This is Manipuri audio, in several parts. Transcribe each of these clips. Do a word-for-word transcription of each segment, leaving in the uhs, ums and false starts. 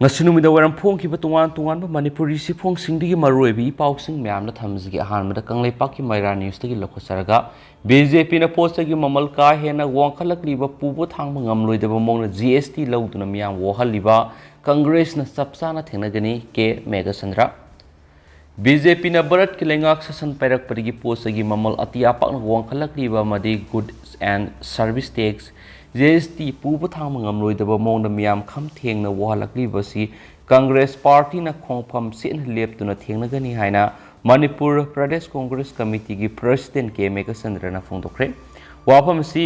ꯉꯁꯤ ꯅꯨꯃꯤꯗꯥꯡ ꯋꯥꯏꯔꯝ ꯐꯣꯡꯈꯤꯕ ꯇꯣꯉꯥꯟ ꯇꯣꯉꯥꯟꯕ ꯃꯅꯤꯄꯨꯔꯤ ꯆꯦꯐꯣꯡꯁꯤꯡꯗꯒꯤ ꯃꯔꯨꯑꯣꯏꯕ ꯏ ꯄꯥꯎꯁꯤꯡ ꯃꯌꯥꯝꯅ ꯊꯝꯖꯒꯦ꯫ ꯑꯍꯥꯟꯕꯗ ꯀꯪꯂꯩꯄꯥꯛꯀꯤ ꯃꯩꯔꯥ ꯅ꯭ꯌꯨꯁꯇꯒꯤ ꯂꯧꯈꯠꯆꯔꯒ, ꯕꯤ ꯖꯦ ꯄꯤꯅ ꯄꯣꯠ ꯆꯩꯒꯤ ꯃꯃꯜ ꯀꯥ ꯍꯦꯟꯅ ꯋꯥꯡꯈꯠꯂꯛꯂꯤꯕ ꯄꯨꯕ ꯊꯥꯡꯕ ꯉꯝꯂꯣꯏꯗꯕ ꯃꯑꯣꯡꯗ ꯖꯤ ꯑꯦꯁ ꯇꯤ ꯂꯧꯗꯨꯅ ꯃꯤꯌꯥꯝ ꯋꯥꯍꯜꯂꯤꯕ ꯀꯪꯒ꯭ꯔꯦꯁꯅ ꯆꯞ ꯆꯥꯅ ꯊꯦꯡꯅꯒꯅꯤ, ꯀꯦ ꯃꯦꯘꯆꯟꯗ꯭ꯔ꯫ ꯕꯤ ꯖꯦ ꯄꯤꯅ ꯚꯥꯔꯠꯀꯤ ꯂꯩꯉꯥꯛ ꯁꯥꯁꯟ ꯄꯥꯏꯔꯛꯄꯗꯒꯤ ꯄꯣꯠ ꯆꯩꯒꯤ ꯃꯃꯜ ꯑꯇꯤꯌꯥ ꯄꯥꯛꯅ ꯋꯥꯡꯈꯠꯂꯛꯂꯤꯕ ꯑꯃꯗꯤ Goods and Service Tax, G S T, ꯄꯨꯕ ꯊꯥꯡꯕ ꯉꯝꯂꯣꯏꯗꯕ ꯃꯑꯣꯡꯗ ꯃꯤꯌꯥꯝ ꯈꯝ ꯊꯦꯡꯅ ꯋꯥꯍꯜꯂꯛꯂꯤꯕꯁꯤ ꯀꯪꯒ꯭ꯔꯦꯁ ꯄꯥꯔꯇꯤꯅ ꯈꯣꯡꯐꯝ ꯆꯦꯠꯅ ꯂꯦꯞꯇꯨꯅ ꯊꯦꯡꯅꯒꯅꯤ ꯍꯥꯏꯅ ꯃꯅꯤꯄꯨꯔ ꯄ꯭ꯔꯗꯦꯁ ꯀꯣꯡꯒ꯭ꯔꯦꯁ ꯀꯃꯤꯇꯤꯒꯤ ꯄ꯭ꯔꯁꯤꯗꯦꯟ ꯀꯦ ꯃꯦꯘꯆꯟꯗ꯭ꯔꯅ ꯐꯣꯡꯗꯣꯛꯈ꯭ꯔꯦ꯫ ꯋꯥꯐꯝ ꯑꯁꯤ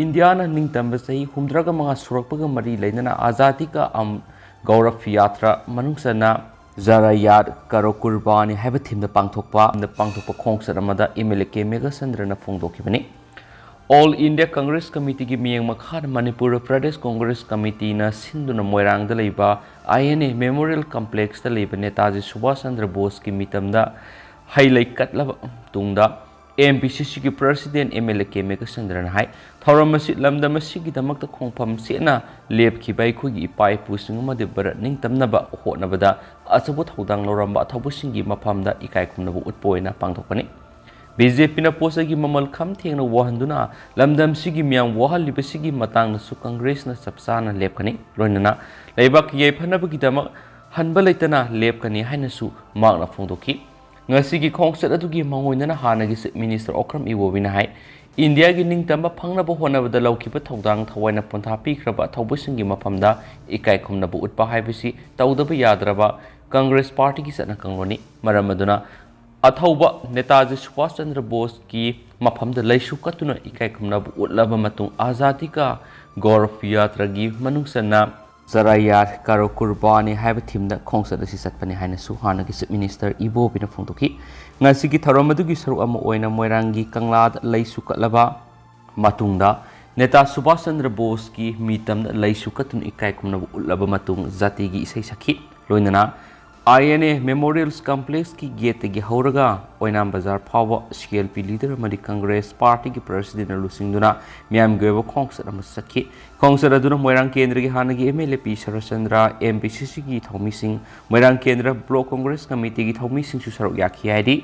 ꯏꯟꯗꯤꯌꯥꯅ ꯅꯤꯡꯇꯝꯕ ꯆꯍꯤ ꯍꯨꯝꯗ꯭ꯔꯥꯒ ꯃꯉꯥ ꯁꯨꯔꯛꯄꯒ ꯃꯔꯤ ꯂꯩꯅꯅ ꯑꯖꯥꯗꯤ ꯀꯥ ꯑꯝ ꯒꯧꯔꯕ ꯌꯥꯇ꯭ꯔꯥ ꯃꯅꯨꯡ ꯆꯟꯅ ꯖꯔꯥꯌꯥꯠ ꯀꯥꯔꯣ ꯀꯨꯔꯕꯥꯅꯤ ꯍꯥꯏꯕ ꯊꯤꯝꯗ ꯄꯥꯡꯊꯣꯛꯄ, ꯄꯥꯡꯊꯣꯛꯄ ꯈꯣꯡꯆꯠ ꯑꯃꯗ ꯑꯦꯝ ꯑꯦꯜ ꯑꯦ ꯀꯦ ꯃꯦꯘꯆꯟꯗ꯭ꯔꯅ ꯐꯣꯡꯗꯣꯛꯈꯤꯕꯅꯤ꯫ ꯑꯣꯜ ꯏꯟꯗꯤꯌꯥ ꯀꯪꯒ꯭ꯔꯦꯁ ꯀꯃꯤꯇꯤꯒꯤ ꯃꯤꯠꯌꯦꯡ ꯃꯈꯥꯗ ꯃꯅꯤꯄꯨꯔ ꯄ꯭ꯔꯗꯦꯁ ꯀꯣꯡꯒ꯭ꯔꯦꯁ ꯀꯃꯤꯇꯤꯅ ꯁꯤꯟꯗꯨꯅ ꯃꯣꯏꯔꯥꯡꯗ ꯂꯩꯕ ꯑꯥꯏ ꯑꯦꯟ ꯑꯦ ꯃꯦꯃꯣꯔꯤꯌꯦꯜ ꯀꯝꯄ꯭ꯂꯦꯛꯁꯇ ꯂꯩꯕ ꯅꯦꯇꯥꯖꯤ ꯁꯨꯚꯥꯁ ꯆꯟꯗ꯭ꯔ ꯕꯣꯁꯀꯤ ꯃꯤꯇꯝꯗ ꯍꯩ ꯂꯩ ꯀꯠꯂꯕ ꯇꯨꯡꯗ, ꯑꯦꯝ ꯄꯤ ꯁꯤ ꯁꯤꯒꯤ president M L A K ꯃꯦꯘꯆꯟꯗ꯭ꯔꯅ ꯍꯥꯏ, ꯊꯧꯔꯝ ꯑꯁꯤ ꯂꯝꯗꯝ ꯑꯁꯤꯒꯤꯗꯃꯛꯇ ꯈꯣꯡꯐꯝ ꯆꯦꯠꯅ ꯂꯦꯞꯈꯤꯕ ꯑꯩꯈꯣꯏꯒꯤ ꯏꯄꯥ ꯏꯄꯨꯁꯤꯡ ꯑꯃꯗꯤ ꯚꯥꯔꯠ ꯅꯤꯡꯇꯝꯅꯕ ꯍꯣꯠꯅꯕꯗ ꯑꯆꯧꯕ ꯊꯧꯗꯥꯡ ꯂꯧꯔꯝꯕ ꯑꯊꯧꯕꯁꯤꯡꯒꯤ ꯃꯐꯝꯗ ꯏꯀꯥꯏ ꯈꯨꯝꯅꯕ ꯎꯠꯄ ꯑꯣꯏꯅ ꯄꯥꯡꯊꯣꯛꯄꯅꯤ꯫ ꯕꯤ ꯖꯦ ꯄꯤꯅ ꯄꯣꯠ ꯆꯩꯒꯤ ꯃꯃꯜ ꯈꯝ ꯊꯦꯡꯅ ꯋꯥꯍꯟꯗꯨꯅ ꯂꯝꯗꯝꯁꯤꯒꯤ ꯃꯤꯌꯥꯝ ꯋꯥꯍꯜꯂꯤꯕꯁꯤꯒꯤ ꯃꯇꯥꯡꯗꯁꯨ ꯀꯪꯒ꯭ꯔꯦꯁꯅ ꯆꯞ ꯆꯥꯅ ꯂꯦꯞꯀꯅꯤ꯫ ꯂꯣꯏꯅꯅ ꯂꯩꯕꯥꯛꯀꯤ ꯌꯥꯏꯐꯅꯕꯒꯤꯗꯃꯛ ꯍꯟꯕ ꯂꯩꯇꯅ ꯂꯦꯞꯀꯅꯤ ꯍꯥꯏꯅꯁꯨ ꯃꯍꯥꯛꯅ ꯐꯣꯡꯗꯣꯛꯈꯤ꯫ ꯉꯁꯤꯒꯤ ꯈꯣꯡꯆꯠ ꯑꯗꯨꯒꯤ ꯃꯥꯡꯑꯣꯏꯅꯅ ꯍꯥꯟꯅꯒꯤ ꯆꯤꯐ ꯃꯤꯅꯤꯁꯇꯔ ꯑꯣꯀ꯭ꯔꯝ ꯏꯕꯣꯕꯤꯅ ꯍꯥꯏ, ꯏꯟꯗꯤꯌꯥꯒꯤ ꯅꯤꯡꯇꯝꯕ ꯐꯪꯅꯕ ꯍꯣꯠꯅꯕꯗ ꯂꯧꯈꯤꯕ ꯊꯧꯗꯥꯡ ꯊꯋꯥꯏꯅ ꯄꯣꯟꯊꯥ ꯄꯤꯈ꯭ꯔꯕ ꯑꯊꯧꯕꯁꯤꯡꯒꯤ ꯃꯐꯝꯗ ꯏꯀꯥꯏ ꯈꯨꯝꯅꯕ ꯎꯠꯄ ꯍꯥꯏꯕꯁꯤ ꯇꯧꯗꯕ ꯌꯥꯗ꯭ꯔꯕ ꯀꯪꯒ꯭ꯔꯦꯁ ꯄꯥꯔꯇꯤꯒꯤ ꯆꯠꯅ ꯀꯥꯡꯂꯣꯟꯅꯤ꯫ ꯃꯔꯝ ꯑꯗꯨꯅ ꯑꯊꯧꯕ ꯅꯦꯇꯥꯖꯤ ꯁꯨꯚꯥꯁ ꯆꯟꯗ꯭ꯔ ꯕꯣꯁꯀꯤ ꯃꯐꯝꯗ ꯂꯩꯁꯨ ꯀꯠꯇꯨꯅ ꯏꯀꯥꯏ ꯈꯨꯝꯅꯕ ꯎꯠꯂꯕ ꯃꯇꯨꯡ ꯑꯖꯥꯗꯤ ꯀꯥ ꯒꯧꯔꯕ ꯌꯥꯇ꯭ꯔꯥꯒꯤ ꯃꯅꯨꯡ ꯆꯟꯅ ꯖꯔꯥꯌꯥꯠ ꯀꯥꯔꯣ ꯀꯨꯔꯕꯥꯅꯤ ꯍꯥꯏꯕ ꯊꯤꯝꯗ ꯈꯣꯡꯆꯠ ꯑꯁꯤ ꯆꯠꯄꯅꯤ ꯍꯥꯏꯅꯁꯨ ꯍꯥꯟꯅꯒꯤ ꯆꯤꯐ ꯃꯤꯅꯤꯁꯇꯔ ꯏꯕꯣꯕꯤꯅ ꯐꯣꯡꯗꯣꯛꯈꯤ꯫ ꯉꯁꯤꯒꯤ ꯊꯧꯔꯝ ꯑꯗꯨꯒꯤ ꯁꯔꯨꯛ ꯑꯃ ꯑꯣꯏꯅ ꯃꯣꯏꯔꯥꯡꯒꯤ ꯀꯪꯂꯥꯗ ꯂꯩꯁꯨ ꯀꯠꯂꯕ ꯃꯇꯨꯡꯗ ꯅꯦꯇꯥ ꯁꯨꯚꯥꯁ ꯆꯟꯗ꯭ꯔ ꯕꯣꯁꯀꯤ ꯃꯤꯇꯝꯗ ꯂꯩꯁꯨ ꯀꯠꯇꯨꯅ ꯏꯀꯥꯏ ꯈꯨꯝꯅꯕ ꯎꯠꯂꯕ ꯃꯇꯨꯡ ꯖꯥꯇꯤꯒꯤ ꯏꯁꯩ ꯁꯛꯈꯤ꯫ ꯂꯣꯏꯅꯅ ꯑꯥꯏ ꯑꯦꯟ ꯑꯦ Memorials Complexꯀꯤ gateꯇꯒꯤ ꯍꯧꯔꯒ ꯑꯣꯏꯅꯥꯝ ꯕꯖꯥꯔ ꯐꯥꯎꯕ C L P leader ꯑꯃꯗꯤ Congress partyꯒꯤ presidentꯅ ꯂꯨꯆꯤꯡꯗꯨꯅ ꯃꯤꯌꯥꯝꯒꯤ ꯑꯣꯏꯕ ꯈꯣꯡꯆꯠ ꯑꯃ ꯆꯠꯈꯤ꯫ ꯈꯣꯡꯆꯠ ꯑꯗꯨꯅ ꯃꯣꯏꯔꯥꯡ ꯀꯦꯟꯗ꯭ꯔꯒꯤ ꯍꯥꯟꯅꯒꯤ M L A P Saratchandra, M P C Cꯒꯤ ꯊꯧꯃꯤꯁꯤꯡ, ꯃꯣꯏꯔꯥꯡ ꯀꯦꯟꯗ꯭ꯔ Block Congress Committeeꯒꯤ ꯊꯧꯃꯤꯁꯤꯡꯁꯨ ꯁꯔꯨꯛ ꯌꯥꯈꯤ ꯍꯥꯏꯔꯤ꯫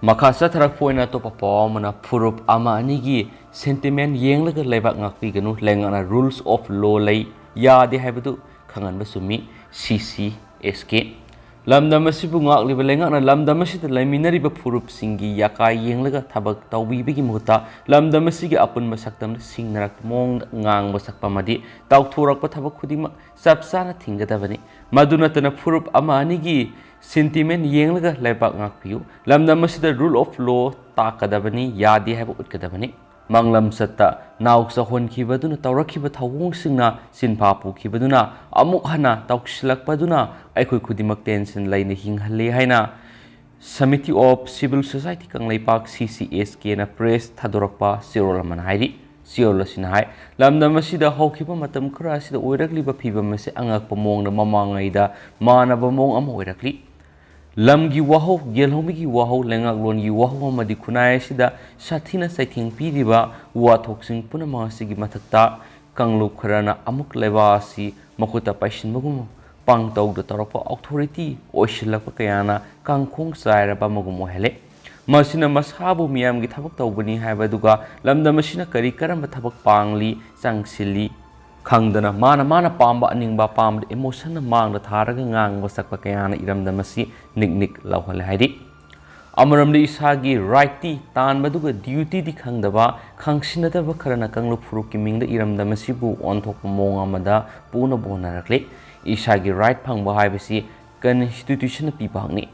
ꯃꯈꯥ ꯆꯠꯊꯔꯛꯄ ꯑꯣꯏꯅ ꯑꯇꯣꯞꯄ ꯄꯥꯎ ꯑꯃꯅ, ꯐꯨꯔꯨꯞ ꯑꯃ ꯑꯅꯤꯒꯤ sentiment ꯌꯦꯡꯂꯒ ꯂꯩꯕꯥꯛ ꯉꯥꯛꯄꯤꯒꯅꯨ, ꯂꯩꯉꯥꯛꯅ rules of law ꯂꯩ, ꯌꯥꯗꯦ ꯍꯥꯏꯕꯗꯨ ꯈꯪꯍꯟꯕ ꯆꯨꯝꯃꯤ, C C S K꯫ ꯂꯝꯗꯝ ꯑꯁꯤꯕꯨ ꯉꯥꯛꯂꯤꯕ ꯂꯩꯉꯥꯛꯅ ꯂꯝꯗꯝ ꯑꯁꯤꯗ ꯂꯩꯃꯤꯟꯅꯔꯤꯕ ꯐꯨꯔꯨꯞꯁꯤꯡꯒꯤ ꯌꯥꯀꯥꯏ ꯌꯦꯡꯂꯒ ꯊꯕꯛ ꯇꯧꯕꯤꯕꯒꯤ ꯃꯍꯨꯠꯇ ꯂꯝꯗꯝ ꯑꯁꯤꯒꯤ ꯑꯄꯨꯟꯕ ꯁꯛꯇꯝꯗ ꯁꯤꯡꯅꯔꯛꯄ ꯃꯑꯣꯡꯗ ꯉꯥꯡꯕ ꯁꯛꯄ ꯑꯃꯗꯤ ꯇꯧꯊꯣꯔꯛꯄ ꯊꯕꯛ ꯈꯨꯗꯤꯡꯃꯛ ꯆꯞ ꯆꯥꯅ ꯊꯤꯡꯒꯗꯕꯅꯤ꯫ ꯃꯗꯨ ꯅꯠꯇꯅ ꯐꯨꯔꯨꯞ ꯑꯃ ꯑꯅꯤꯒꯤ sentiment ꯌꯦꯡꯂꯒ ꯂꯩꯕꯥꯛ ꯉꯥꯛꯄꯤꯌꯨ꯫ ꯂꯝꯗꯝ ꯑꯁꯤꯗ rule of law ꯇꯥꯛꯀꯗꯕꯅꯤ, ꯌꯥꯗꯦ ꯍꯥꯏꯕ ꯎꯠꯀꯗꯕꯅꯤ꯫ ꯃꯥꯡꯂꯝꯆꯠꯇ ꯅꯥꯎ ꯆꯥꯎꯍꯟꯈꯤꯕꯗꯨꯅ ꯇꯧꯔꯛꯈꯤꯕ ꯊꯧꯑꯣꯡꯁꯤꯡꯅ ꯁꯤꯟꯐꯥ ꯄꯨꯈꯤꯕꯗꯨꯅ ꯑꯃꯨꯛ ꯍꯟꯅ ꯇꯧꯁꯤꯜꯂꯛꯄꯗꯨꯅ ꯑꯩꯈꯣꯏ ꯈꯨꯗꯤꯡꯃꯛ tension ꯂꯩꯅ ꯍꯤꯡꯍꯜꯂꯤ ꯍꯥꯏꯅ Samiti of Civil Society Kangleipak, C C S Kꯅ press ꯊꯥꯗꯣꯔꯛꯄ ꯆꯦꯔꯣꯜ ꯑꯃꯅ ꯍꯥꯏꯔꯤ꯫ ꯆꯦꯔꯣꯜ ꯑꯁꯤꯅ ꯍꯥꯏ, ꯂꯝꯗꯝ ꯑꯁꯤꯗ ꯍꯧꯈꯤꯕ ꯃꯇꯝ ꯈꯔ ꯑꯁꯤꯗ ꯑꯣꯏꯔꯛꯂꯤꯕ ꯐꯤꯕꯝ ꯑꯁꯤ ꯑꯉꯛꯄ ꯃꯑꯣꯡꯗ ꯃꯃꯥꯡꯉꯩꯗ ꯃꯥꯟꯅꯕ ꯃꯑꯣꯡ ꯑꯃ ꯑꯣꯏꯔꯛꯂꯤ꯫ ꯂꯝꯒꯤ ꯋꯥꯍꯧ, ꯌꯦꯜꯍꯧꯃꯤꯒꯤ ꯋꯥꯍꯧ, ꯂꯩꯉꯥꯛꯂꯣꯟꯒꯤ ꯋꯥꯍꯧ ꯑꯃꯗꯤ ꯈꯨꯟꯅꯥꯏ ꯑꯁꯤꯗ ꯁꯥꯊꯤꯅ ꯆꯩꯊꯦꯡ ꯄꯤꯔꯤꯕ ꯋꯥꯊꯣꯛꯁꯤꯡ ꯄꯨꯝꯅꯃꯛ ꯑꯁꯤꯒꯤ ꯃꯊꯛꯇ ꯀꯥꯡꯂꯨꯞ ꯈꯔꯅ ꯑꯃꯨꯛ ꯂꯩꯕꯥꯛ ꯑꯁꯤ ꯃꯈꯨꯠꯇ ꯄꯥꯏꯁꯤꯟꯕꯒꯨꯝ ꯄꯥꯡꯇꯧꯗ ꯇꯧꯔꯛꯄ authority ꯑꯣꯏꯁꯤꯜꯂꯛꯄ ꯀꯌꯥꯅ ꯀꯥꯡꯈꯣꯡ ꯆꯥꯏꯔꯕ ꯑꯃꯒꯨꯝ ꯑꯣꯏꯍꯜꯂꯦ꯫ ꯃꯁꯤꯅ ꯃꯁꯥꯕꯨ ꯃꯤꯌꯥꯝꯒꯤ ꯊꯕꯛ ꯇꯧꯕꯅꯤ ꯍꯥꯏꯕ ꯑꯗꯨꯒ ꯂꯝꯗꯝ ꯑꯁꯤꯅ ꯀꯔꯤ ꯀꯔꯝꯕ ꯊꯕꯛ ꯄꯥꯡꯂꯤ, ꯆꯪꯁꯤꯜꯂꯤ ꯈꯪꯗꯅ ꯃꯥꯅ ꯃꯥꯅ ꯄꯥꯝꯕ ꯑꯅꯤꯡꯕ ꯑꯄꯥꯝꯕꯗ emotionꯅ ꯃꯥꯡꯗ ꯊꯥꯔꯒ ꯉꯥꯡꯕ ꯁꯛꯄ ꯀꯌꯥꯅ ꯏꯔꯝꯗꯝ ꯑꯁꯤ ꯅꯤꯛ ꯅꯤꯛ ꯂꯥꯎꯍꯜꯂꯦ ꯍꯥꯏꯔꯤ꯫ ꯑꯃꯔꯣꯝꯗ ꯏꯁꯥꯒꯤ rightꯇꯤ ꯇꯥꯟꯕꯗꯨꯒ dutyꯗꯤ ꯈꯪꯗꯕ, ꯈꯪꯁꯤꯟꯅꯗꯕ ꯈꯔꯅ ꯀꯥꯡꯂꯨꯞ ꯐꯨꯔꯨꯞꯀꯤ ꯃꯤꯡꯗ ꯏꯔꯝꯗꯝ ꯑꯁꯤꯕꯨ ꯑꯣꯟꯊꯣꯛꯄ ꯃꯑꯣꯡ ꯑꯃꯗ ꯄꯨꯅꯕ ꯍꯣꯠꯅꯔꯛꯂꯤ꯫ ꯏꯁꯥꯒꯤ right ꯐꯪꯕ ꯍꯥꯏꯕꯁꯤ constitutionꯅ ꯄꯤꯕ ꯍꯛꯅꯤ꯫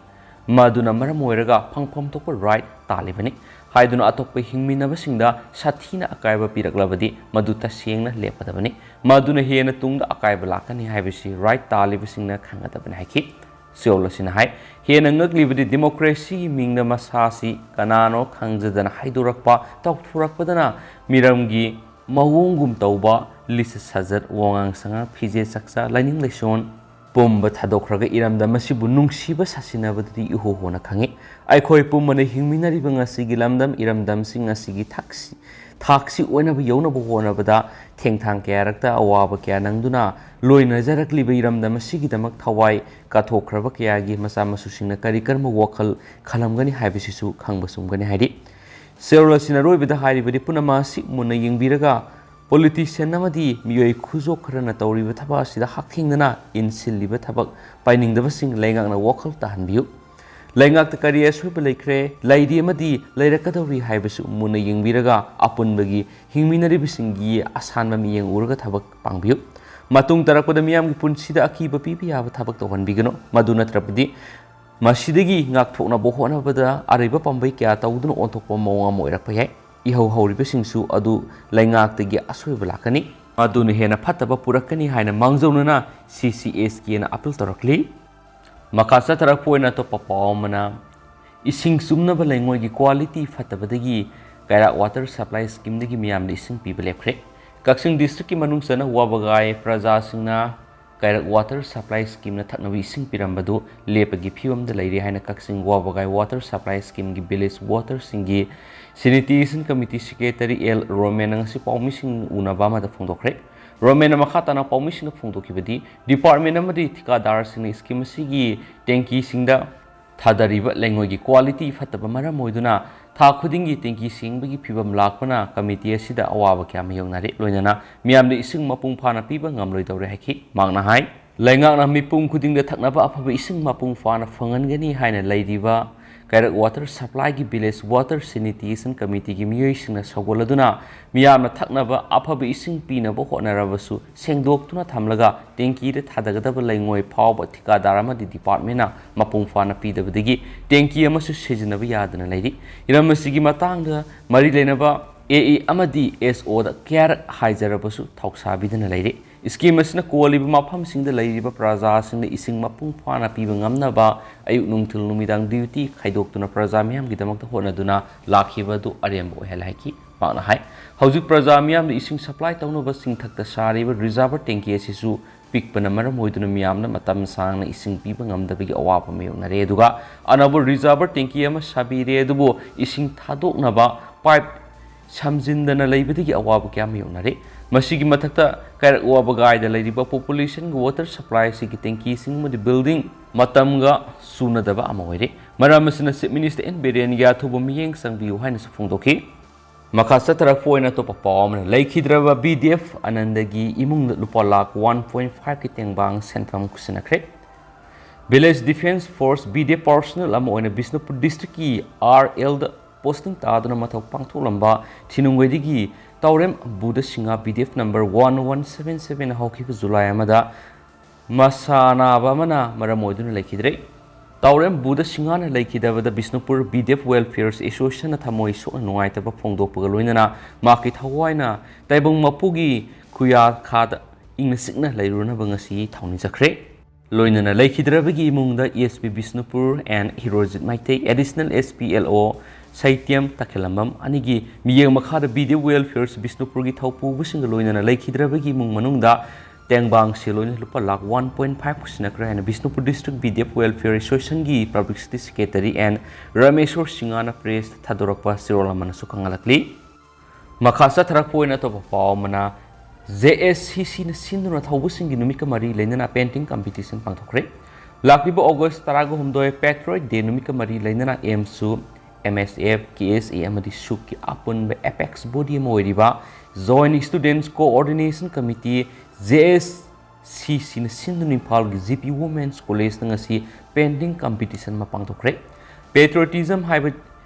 ꯃꯗꯨꯅ ꯃꯔꯝ ꯑꯣꯏꯔꯒ ꯐꯪꯐꯝ ꯊꯣꯛꯄ right ꯇꯥꯜꯂꯤꯕꯅꯤ ꯍꯥꯏꯗꯨꯅ ꯑꯇꯣꯞꯄ ꯍꯤꯡꯃꯤꯟꯅꯕꯁꯤꯡꯗ ꯁꯥꯊꯤꯅ ꯑꯀꯥꯏꯕ ꯄꯤꯔꯛꯂꯕꯗꯤ ꯃꯗꯨ ꯇꯁꯦꯡꯅ ꯂꯦꯞꯀꯗꯕꯅꯤ꯫ ꯃꯗꯨꯅ ꯍꯦꯟꯅ ꯇꯨꯡꯗ ꯑꯀꯥꯏꯕ ꯂꯥꯛꯀꯅꯤ ꯍꯥꯏꯕꯁꯤ right ꯇꯥꯜꯂꯤꯕꯁꯤꯡꯅ ꯈꯪꯒꯗꯕꯅꯤ ꯍꯥꯏꯈꯤ꯫ ꯆꯦꯔꯣꯜ ꯑꯁꯤꯅ ꯍꯥꯏ, ꯍꯦꯟꯅ ꯉꯛꯂꯤꯕꯗꯤ democracyꯒꯤ ꯃꯤꯡꯗ ꯃꯁꯥꯁꯤ ꯀꯅꯥꯅꯣ ꯈꯪꯖꯗꯅ ꯍꯥꯏꯗꯣꯔꯛꯄ, ꯇꯧꯊꯣꯔꯛꯄꯗꯅ ꯃꯤꯔꯝꯒꯤ ꯃꯑꯣꯡꯒꯨꯝ ꯇꯧꯕ, ꯂꯤꯆꯠ ꯁꯥꯖꯠ, ꯋꯥꯉꯥꯡ ꯁꯉꯥꯡ, ꯐꯤꯖꯦꯠ ꯆꯥꯛꯆꯥ, ꯂꯥꯏꯅꯤꯡ ꯂꯥꯏꯁꯣꯟ, ꯄꯨꯝꯕ ꯊꯥꯗꯣꯛꯈ꯭ꯔꯒ ꯏꯔꯝꯗꯝ ꯑꯁꯤꯕꯨ ꯅꯨꯡꯁꯤꯕ ꯁꯥꯁꯤꯟꯅꯕꯗꯨꯗꯤ ꯏꯍꯣ ꯍꯣꯅ ꯈꯪꯉꯤ꯫ ꯑꯩꯈꯣꯏ ꯄꯨꯝꯕꯅ ꯍꯤꯡꯃꯤꯟꯅꯔꯤꯕ ꯉꯁꯤꯒꯤ ꯂꯝꯗꯝ ꯏꯔꯝꯗꯝꯁꯤꯡ ꯑꯁꯤꯒꯤ ꯊꯥꯛꯁꯤ, ꯊꯥꯛꯁꯤ ꯑꯣꯏꯅꯕ ꯌꯧꯅꯕ ꯍꯣꯠꯅꯕꯗ ꯊꯦꯡꯊꯥꯡ ꯀꯌꯥꯔꯛꯇ ꯑꯋꯥꯕ ꯀꯌꯥ ꯅꯪꯗꯨꯅ ꯂꯣꯏꯅꯖꯔꯛꯂꯤꯕ ꯏꯔꯝꯗꯝ ꯑꯁꯤꯒꯤꯗꯃꯛ ꯊꯋꯥꯏ ꯀꯠꯊꯣꯛꯈ꯭ꯔꯕ ꯀꯌꯥꯒꯤ ꯃꯆꯥ ꯃꯁꯨꯁꯤꯡꯅ ꯀꯔꯤ ꯀꯔꯝꯕ ꯋꯥꯈꯜ ꯈꯜꯂꯝꯒꯅꯤ ꯍꯥꯏꯕꯁꯤꯁꯨ ꯈꯪꯕ ꯆꯨꯝꯒꯅꯤ꯫ ꯍꯥꯏꯗꯤ ꯆꯦꯔꯣꯜ ꯑꯁꯤꯅ ꯑꯔꯣꯏꯕꯗ ꯍꯥꯏꯔꯤꯕꯗꯤ ꯄꯨꯝꯅꯃꯛ ꯑꯁꯤ ꯃꯨꯟꯅ ꯌꯦꯡꯕꯤꯔꯒ ꯄꯣꯂꯤꯇꯤꯁꯤꯌꯟ ꯑꯃꯗꯤ ꯃꯤꯑꯣꯏ ꯈꯨꯖꯣꯛ ꯈꯔꯅ ꯇꯧꯔꯤꯕ ꯊꯕꯛ ꯑꯁꯤꯗ ꯍꯛꯊꯦꯡꯅꯅ ꯏꯟꯁꯤꯜꯂꯤꯕ ꯊꯕꯛ ꯄꯥꯏꯅꯤꯡꯗꯕꯁꯤꯡ ꯂꯩꯉꯥꯛꯅ ꯋꯥꯈꯜ ꯇꯥꯍꯟꯕꯤꯌꯨ꯫ ꯂꯩꯉꯥꯛꯇ ꯀꯔꯤ ꯑꯁꯣꯏꯕ ꯂꯩꯈ꯭ꯔꯦ, ꯂꯩꯔꯤ ꯑꯃꯗꯤ ꯂꯩꯔꯛꯀꯗꯧꯔꯤ ꯍꯥꯏꯕꯁꯨ ꯃꯨꯟꯅ ꯌꯦꯡꯕꯤꯔꯒ ꯑꯄꯨꯟꯕꯒꯤ ꯍꯤꯡꯃꯤꯟꯅꯔꯤꯕꯁꯤꯡꯒꯤ ꯑꯁꯥꯟꯕ ꯃꯤꯠꯌꯦꯡ ꯎꯔꯒ ꯊꯕꯛ ꯄꯥꯡꯕꯤꯌꯨ꯫ ꯃꯇꯨꯡ ꯇꯥꯔꯛꯄꯗ ꯃꯤꯌꯥꯝꯒꯤ ꯄꯨꯟꯁꯤꯗ ꯑꯀꯤꯕ ꯄꯤꯕ ꯌꯥꯕ ꯊꯕꯛ ꯇꯧꯍꯟꯕꯤꯒꯅꯨ꯫ ꯃꯗꯨ ꯅꯠꯇ꯭ꯔꯕꯗꯤ ꯃꯁꯤꯗꯒꯤ ꯉꯥꯛꯊꯣꯛꯅꯕ ꯍꯣꯠꯅꯕꯗ ꯑꯔꯩꯕ ꯄꯥꯝꯕꯩ ꯀꯌꯥ ꯇꯧꯗꯨꯅ ꯑꯣꯟꯊꯣꯛꯄ ꯃꯑꯣꯡ ꯑꯃ ꯑꯣꯏꯔꯛꯄ ꯌꯥꯏ꯫ ꯏꯍꯧ ꯍꯧꯔꯤꯕꯁꯤꯡꯁꯨ ꯑꯗꯨ ꯂꯩꯉꯥꯛꯇꯒꯤ ꯑꯁꯣꯏꯕ ꯂꯥꯛꯀꯅꯤ꯫ ꯃꯗꯨꯅ ꯍꯦꯟꯅ ꯐꯠꯇꯕ ꯄꯨꯔꯛꯀꯅꯤ ꯍꯥꯏꯅ ꯃꯥꯡꯖꯧꯅꯅ ꯁꯤ ꯁꯤ ꯑꯦꯁ ꯀꯦꯅ ꯑꯄꯤꯜ ꯇꯧꯔꯛꯂꯤ꯫ ꯃꯈꯥ ꯆꯠꯊꯔꯛꯄ ꯑꯣꯏꯅ ꯑꯇꯣꯞꯄ ꯄꯥꯎ ꯑꯃꯅ, ꯏꯁꯤꯡ ꯆꯨꯝꯅꯕ ꯂꯩꯉꯣꯏꯒꯤ ꯀ꯭ꯋꯥꯂꯤꯇꯤ ꯐꯠꯇꯕꯗꯒꯤ ꯀꯩꯔꯥꯛ ꯋꯥꯇꯔ ꯁꯄ꯭ꯂꯥꯏ ꯁ꯭ꯀꯤꯝꯗꯒꯤ ꯃꯤꯌꯥꯝꯗ ꯏꯁꯤꯡ ꯄꯤꯕ ꯂꯦꯞꯈ꯭ꯔꯦ꯫ ꯀꯛꯆꯤꯡ ꯗꯤꯁꯇ꯭ꯔꯤꯛꯀꯤ ꯃꯅꯨꯡ ꯆꯟꯅ ꯋꯥꯕꯒꯥꯏ ꯄ꯭ꯔꯖꯥꯁꯤꯡꯅ ꯀꯩꯔꯛ ꯋꯥꯇꯔ ꯁꯄ꯭ꯂꯥꯏ ꯁ꯭ꯀꯤꯝꯅ ꯊꯛꯅꯕ ꯏꯁꯤꯡ ꯄꯤꯔꯝꯕꯗꯨ ꯂꯦꯞꯄꯒꯤ ꯐꯤꯕꯝꯗ ꯂꯩꯔꯦ ꯍꯥꯏꯅ ꯀꯛꯆꯤꯡ ꯋꯥꯕꯒꯥꯏ ꯋꯥꯇꯔ ꯁꯄ꯭ꯂꯥꯏ ꯁ꯭ꯀꯤꯝꯒꯤ ꯚꯤꯂꯦꯖ ꯋꯥꯇꯔꯁꯤꯡꯒꯤ ꯁꯦꯅꯤꯇꯦꯁꯟ ꯀꯃꯤꯇꯤ ꯁꯦꯀ꯭ꯔꯦꯇꯔꯤ ꯑꯦꯜ ꯔꯣꯃꯦꯟꯅ ꯉꯁꯤ ꯄꯥꯎꯃꯤꯁꯤꯡ ꯎꯅꯕ ꯑꯃꯗ ꯐꯣꯡꯗꯣꯛꯈ꯭ꯔꯦ꯫ ꯔꯣꯃꯦꯟꯅ ꯃꯈꯥ ꯇꯥꯅ ꯄꯥꯎꯃꯤꯁꯤꯡꯗ ꯐꯣꯡꯗꯣꯛꯈꯤꯕꯗꯤ, ꯗꯤꯄꯥꯔꯠꯃꯦꯟ ꯑꯃꯗꯤ ꯊꯤꯀꯥꯗꯥꯔꯁꯤꯡꯅ ꯁ꯭ꯀꯤꯝ ꯑꯁꯤꯒꯤ ꯇꯦꯡꯀꯤꯁꯤꯡꯗ ꯊꯥꯗꯔꯤꯕ ꯂꯩꯉꯣꯏꯒꯤ ꯀ꯭ꯋꯥꯂꯤꯇꯤ ꯐꯠꯇꯕ ꯃꯔꯝ ꯑꯣꯏꯗꯨꯅ ꯊꯥ ꯈꯨꯗꯤꯡꯒꯤ ꯇꯦꯡꯀꯤ ꯁꯦꯡꯕꯒꯤ ꯐꯤꯕꯝ ꯂꯥꯛꯄꯅ ꯀꯃꯤꯇꯤ ꯑꯁꯤꯗ ꯑꯋꯥꯕ ꯀꯌꯥ ꯃꯥꯌꯣꯛꯅꯔꯦ꯫ ꯂꯣꯏꯅꯅ ꯃꯤꯌꯥꯝꯗ ꯏꯁꯤꯡ ꯃꯄꯨꯡ ꯐꯥꯅ ꯄꯤꯕ ꯉꯝꯂꯣꯏꯗꯧꯔꯦ ꯍꯥꯏꯈꯤ꯫ ꯃꯍꯥꯛꯅ ꯍꯥꯏ, ꯂꯩꯉꯥꯛꯅ ꯃꯤꯄꯨꯝ ꯈꯨꯗꯤꯡꯗ ꯊꯛꯅꯕ ꯑꯐꯕ ꯏꯁꯤꯡ ꯃꯄꯨꯡ ꯐꯥꯅ ꯐꯪꯍꯟꯒꯅꯤ ꯍꯥꯏꯅ ꯂꯩꯔꯤꯕ ꯀꯩꯔꯛ ꯋꯥꯇꯔ ꯁꯄ꯭ꯂꯥꯏꯒꯤ ꯚꯤꯂꯦꯖ ꯋꯥꯇꯔ ꯁꯦꯅꯤꯇꯦꯁꯟ ꯀꯃꯤꯇꯤꯒꯤ ꯃꯤꯑꯣꯏꯁꯤꯡꯅ ꯁꯧꯒꯠꯂꯗꯨꯅ ꯃꯤꯌꯥꯝꯅ ꯊꯛꯅꯕ ꯑꯐꯕ ꯏꯁꯤꯡ ꯄꯤꯅꯕ ꯍꯣꯠꯅꯔꯕꯁꯨ ꯁꯦꯡꯗꯣꯛꯇꯨꯅ ꯊꯝꯂꯒ ꯇꯦꯡꯀꯤꯗ ꯊꯥꯗꯒꯗꯕ ꯂꯩꯉꯣꯏ ꯐꯥꯎꯕ ꯊꯤꯀꯥꯗꯥꯔ ꯑꯃꯗꯤ ꯗꯤꯄꯥꯔꯠꯃꯦꯟꯅ ꯃꯄꯨꯡ ꯐꯥꯅ ꯄꯤꯗꯕꯗꯒꯤ ꯇꯦꯡꯀꯤ ꯑꯃꯁꯨ ꯁꯤꯖꯤꯟꯅꯕ ꯌꯥꯗꯅ ꯂꯩꯔꯤ꯫ ꯍꯤꯔꯝ ꯑꯁꯤꯒꯤ ꯃꯇꯥꯡꯗ ꯃꯔꯤ ꯂꯩꯅꯕ ꯑꯦ ꯏ ꯑꯃꯗꯤ ꯑꯦꯁ ꯑꯣꯗ ꯀꯌꯥꯔꯛ ꯍꯥꯏꯖꯔꯕꯁꯨ ꯊꯧꯁꯥꯕꯤꯗꯅ ꯂꯩꯔꯤ꯫ ꯁ꯭ꯀꯤꯝ ꯑꯁꯤꯅ ꯀꯣꯜꯂꯤꯕ ꯃꯐꯝꯁꯤꯡꯗ ꯂꯩꯔꯤꯕ ꯄ꯭ꯔꯖꯥꯁꯤꯡꯗ ꯏꯁꯤꯡ ꯃꯄꯨꯡ ꯐꯥꯅ ꯄꯤꯕ ꯉꯝꯅꯕ ꯑꯌꯨꯛ ꯅꯨꯡꯊꯤꯜ ꯅꯨꯃꯤꯗꯥꯡ ꯗ꯭ꯌꯨꯇꯤ ꯈꯥꯏꯗꯣꯛꯇꯨꯅ ꯄ꯭ꯔꯖꯥ ꯃꯤꯌꯥꯝꯒꯤꯗꯃꯛꯇ ꯍꯣꯠꯅꯗꯨꯅ ꯂꯥꯛꯈꯤꯕ ꯑꯗꯨ ꯑꯔꯦꯝꯕ ꯑꯣꯏꯍꯜꯂꯦ ꯍꯥꯏꯈꯤ꯫ ꯃꯍꯥꯛꯅ ꯍꯥꯏ, ꯍꯧꯖꯤꯛ ꯄ꯭ꯔꯖꯥ ꯃꯤꯌꯥꯝꯗ ꯏꯁꯤꯡ ꯁꯄ꯭ꯂꯥꯏ ꯇꯧꯅꯕ ꯆꯤꯡꯊꯛꯇ ꯁꯥꯔꯤꯕ ꯔꯤꯖꯥꯔꯚꯔ ꯇꯦꯡꯀꯤ ꯑꯁꯤꯁꯨ ꯄꯤꯛꯄꯅ ꯃꯔꯝ ꯑꯣꯏꯗꯨꯅ ꯃꯤꯌꯥꯝꯅ ꯃꯇꯝ ꯁꯥꯡꯅ ꯏꯁꯤꯡ ꯄꯤꯕ ꯉꯝꯗꯕꯒꯤ ꯑꯋꯥꯕ ꯃꯥꯌꯣꯛꯅꯔꯦ꯫ ꯑꯗꯨꯒ ꯑꯅꯧꯕ ꯔꯤꯖꯥꯔꯚꯔ ꯇꯦꯡꯀꯤ ꯑꯃ ꯁꯥꯕꯤꯔꯦ, ꯑꯗꯨꯕꯨ ꯏꯁꯤꯡ ꯊꯥꯗꯣꯛꯅꯕ ꯄꯥꯏꯞ ꯁꯝꯖꯤꯟꯗꯅ ꯂꯩꯕꯗꯒꯤ ꯑꯋꯥꯕ ꯀꯌꯥ ꯃꯥꯌꯣꯛꯅꯔꯦ꯫ ꯃꯁꯤꯒꯤ ꯃꯊꯛꯇ ꯀꯩꯔꯛ ꯋꯥꯕꯒꯥꯏꯗ ꯂꯩꯔꯤꯕ ꯄꯣꯄꯨꯂꯦꯁꯟꯒꯤ ꯋꯥꯇꯔ ꯁꯄ꯭ꯂꯥꯏ ꯑꯁꯤꯒꯤ ꯇꯦꯡꯀꯤꯁꯤꯡ ꯑꯃꯗꯤ ꯕꯤꯜꯗꯤꯡ ꯃꯇꯝꯒ ꯆꯨꯅꯗꯕ ꯑꯃ ꯑꯣꯏꯔꯦ꯫ ꯃꯔꯝ ꯑꯁꯤꯅ ꯆꯤꯐ ꯃꯤꯅꯤꯁꯇꯔ ꯑꯦꯟ ꯕꯤꯔꯦꯟꯒꯤ ꯑꯊꯨꯕ ꯃꯤꯠꯌꯦꯡ ꯆꯪꯕꯤꯌꯨ ꯍꯥꯏꯅꯁꯨ ꯐꯣꯡꯗꯣꯛꯈꯤ꯫ ꯃꯈꯥ ꯆꯠꯊꯔꯛꯄ ꯑꯣꯏꯅ ꯑꯇꯣꯞꯄ ꯄꯥꯎ ꯑꯃꯅ, ꯂꯩꯈꯤꯗ꯭ꯔꯕ ꯕꯤ ꯗꯤ ꯑꯦꯐ ꯑꯅꯟꯗꯒꯤ ꯏꯃꯨꯡꯗ ꯂꯨꯄꯥ ꯂꯥꯈ ꯋꯥꯟ ꯄꯣꯏꯟ ꯐꯥꯏꯚꯀꯤ ꯇꯦꯡꯕꯥꯡ ꯁꯦꯟꯐꯝ ꯈꯨꯠꯁꯤꯟꯅꯈ꯭ꯔꯦ꯫ Village defence force, V D F, personnel ꯑꯃ ꯑꯣꯏꯅ ꯕꯤꯁꯅꯨꯄꯨꯔ ꯗꯤꯁꯇ꯭ꯔꯤꯛꯀꯤ ꯑꯥꯔ ꯑꯦꯜꯗ ꯄꯣꯁꯇꯤꯡ ꯇꯥꯗꯨꯅ ꯃꯊꯧ ꯄꯥꯡꯊꯣꯛꯂꯝꯕ ꯊꯤꯅꯨꯡꯒꯩꯗꯒꯤ Taorem Budh Singha, V D F number one one seven seven, ꯍꯧꯈꯤꯕ ꯖꯨꯂꯥꯏ ꯑꯃꯗ ꯃꯁꯥ ꯅꯥꯕ ꯑꯃꯅ ꯃꯔꯝ ꯑꯣꯏꯗꯨꯅ ꯂꯩꯈꯤꯗ꯭ꯔꯦ꯫ ꯇꯥꯎꯔꯦꯝ ꯕꯨꯙ ꯁꯤꯡꯍꯅ ꯂꯩꯈꯤꯗꯕꯗ Bishnupur V D F welfare ꯑꯦꯁꯣꯁꯤꯌꯦꯁꯟꯅ ꯊꯃꯣꯏ ꯁꯣꯛꯅ ꯅꯨꯡꯉꯥꯏꯇꯕ ꯐꯣꯡꯗꯣꯛꯄꯒ ꯂꯣꯏꯅꯅ ꯃꯍꯥꯛꯀꯤ ꯊꯋꯥꯏꯅ ꯇꯥꯏꯕꯪ ꯃꯄꯨꯒꯤ ꯈꯨꯌꯥꯈꯥꯗ ꯏꯪꯅ ꯆꯤꯛꯅ ꯂꯩꯔꯨꯅꯕ ꯉꯁꯤ ꯊꯧꯅꯤꯖꯈ꯭ꯔꯦ꯫ ꯂꯣꯏꯅꯅ ꯂꯩꯈꯤꯗ꯭ꯔꯕꯒꯤ ꯏꯃꯨꯡꯗ S P Bishnupur N Herojit Meitei, additional S P L O Seityam ꯇꯈꯦꯂꯝꯕꯝ ꯑꯅꯤꯒꯤ ꯃꯤꯠꯌꯦꯡ ꯃꯈꯥꯗ ꯕꯤ ꯗꯤ ꯑꯦꯐ ꯋꯦꯜꯐꯤꯌꯔꯁ ꯕꯤꯁꯅꯨꯄꯨꯔꯒꯤ ꯊꯧꯄꯨꯕꯁꯤꯡꯒ ꯂꯣꯏꯅꯅ ꯂꯩꯈꯤꯗ꯭ꯔꯕꯒꯤ ꯏꯃꯨꯡ ꯃꯅꯨꯡꯗ ꯇꯦꯡꯕꯥꯡ ꯁꯦꯜ ꯑꯣꯏꯅ ꯂꯨꯄꯥ ꯂꯥꯈ ꯋꯥꯟ ꯄꯣꯏꯟ ꯐꯥꯏꯚ ꯈꯨꯠꯁꯤꯟꯅꯈ꯭ꯔꯦ ꯍꯥꯏꯅ Bishnupur district B D F welfare ꯑꯦꯁꯣꯁꯤꯌꯦꯁꯟꯒꯤ ꯄꯕ꯭ꯂꯤꯁꯤꯇꯤ ꯁꯦꯀ꯭ꯔꯦꯇꯔꯤ ꯑꯦꯟ ꯔꯃꯦꯁꯣꯔ ꯁꯤꯡꯍꯅ ꯄ꯭ꯔꯦꯁꯇ ꯊꯥꯗꯣꯔꯛꯄ ꯆꯦꯔꯣꯜ ꯑꯃꯅꯁꯨ ꯈꯪꯍꯜꯂꯛꯂꯤ꯫ ꯃꯈꯥ ꯆꯠꯊꯔꯛꯄ ꯑꯣꯏꯅ ꯑꯇꯣꯞꯄ ꯄꯥꯎ ꯑꯃꯅ, ꯖꯦ ꯑꯦꯁ ꯁꯤ ꯁꯤꯅ ꯁꯤꯟꯗꯨꯅ ꯊꯧꯕꯁꯤꯡꯒꯤ ꯅꯨꯃꯤꯠꯀ ꯃꯔꯤ ꯂꯩꯅꯅ ꯄꯦꯟꯇꯤꯡ ꯀꯝꯄꯤꯇꯤꯁꯟ ꯄꯥꯡꯊꯣꯛꯈ꯭ꯔꯦ꯫ ꯂꯥꯛꯂꯤꯕ ꯑꯣꯒꯁ ꯇꯔꯥꯒ ꯍꯨꯝꯗꯣꯏ ꯄꯦꯇ꯭ꯔꯣꯏꯠ ꯗꯦ ꯅꯨꯃꯤꯠꯀ ꯃꯔꯤ ꯂꯩꯅꯅ ꯑꯦꯝꯁꯨ, ꯑꯦꯝ ꯑꯦꯁ ꯑꯦꯐ, ꯀꯦ ꯑꯦꯁ ꯑꯦ ꯑꯃꯗꯤ ꯁꯨꯛꯀꯤ ꯑꯄꯨꯟꯕ ꯑꯦꯄꯦꯛꯁ ꯕꯣꯗꯤ ꯑꯃ ꯑꯣꯏꯔꯤꯕ joint students coordination committee, J S C ꯁꯤꯅ ꯁꯤꯟꯗꯨꯅ ꯏꯝꯐꯥꯜꯒꯤ ꯖꯤ ꯄꯤ ꯋꯨꯃꯦꯟꯁ ꯀꯣꯂꯦꯖꯇ ꯉꯁꯤ ꯄꯦꯟꯇꯤꯡ ꯀꯝꯄꯤꯇꯤꯁꯟ ꯑꯃ ꯄꯥꯡꯊꯣꯛꯈ꯭ꯔꯦ꯫ ꯄꯦꯇ꯭ꯔꯣꯇꯤꯖꯝ ꯍꯥꯏꯕ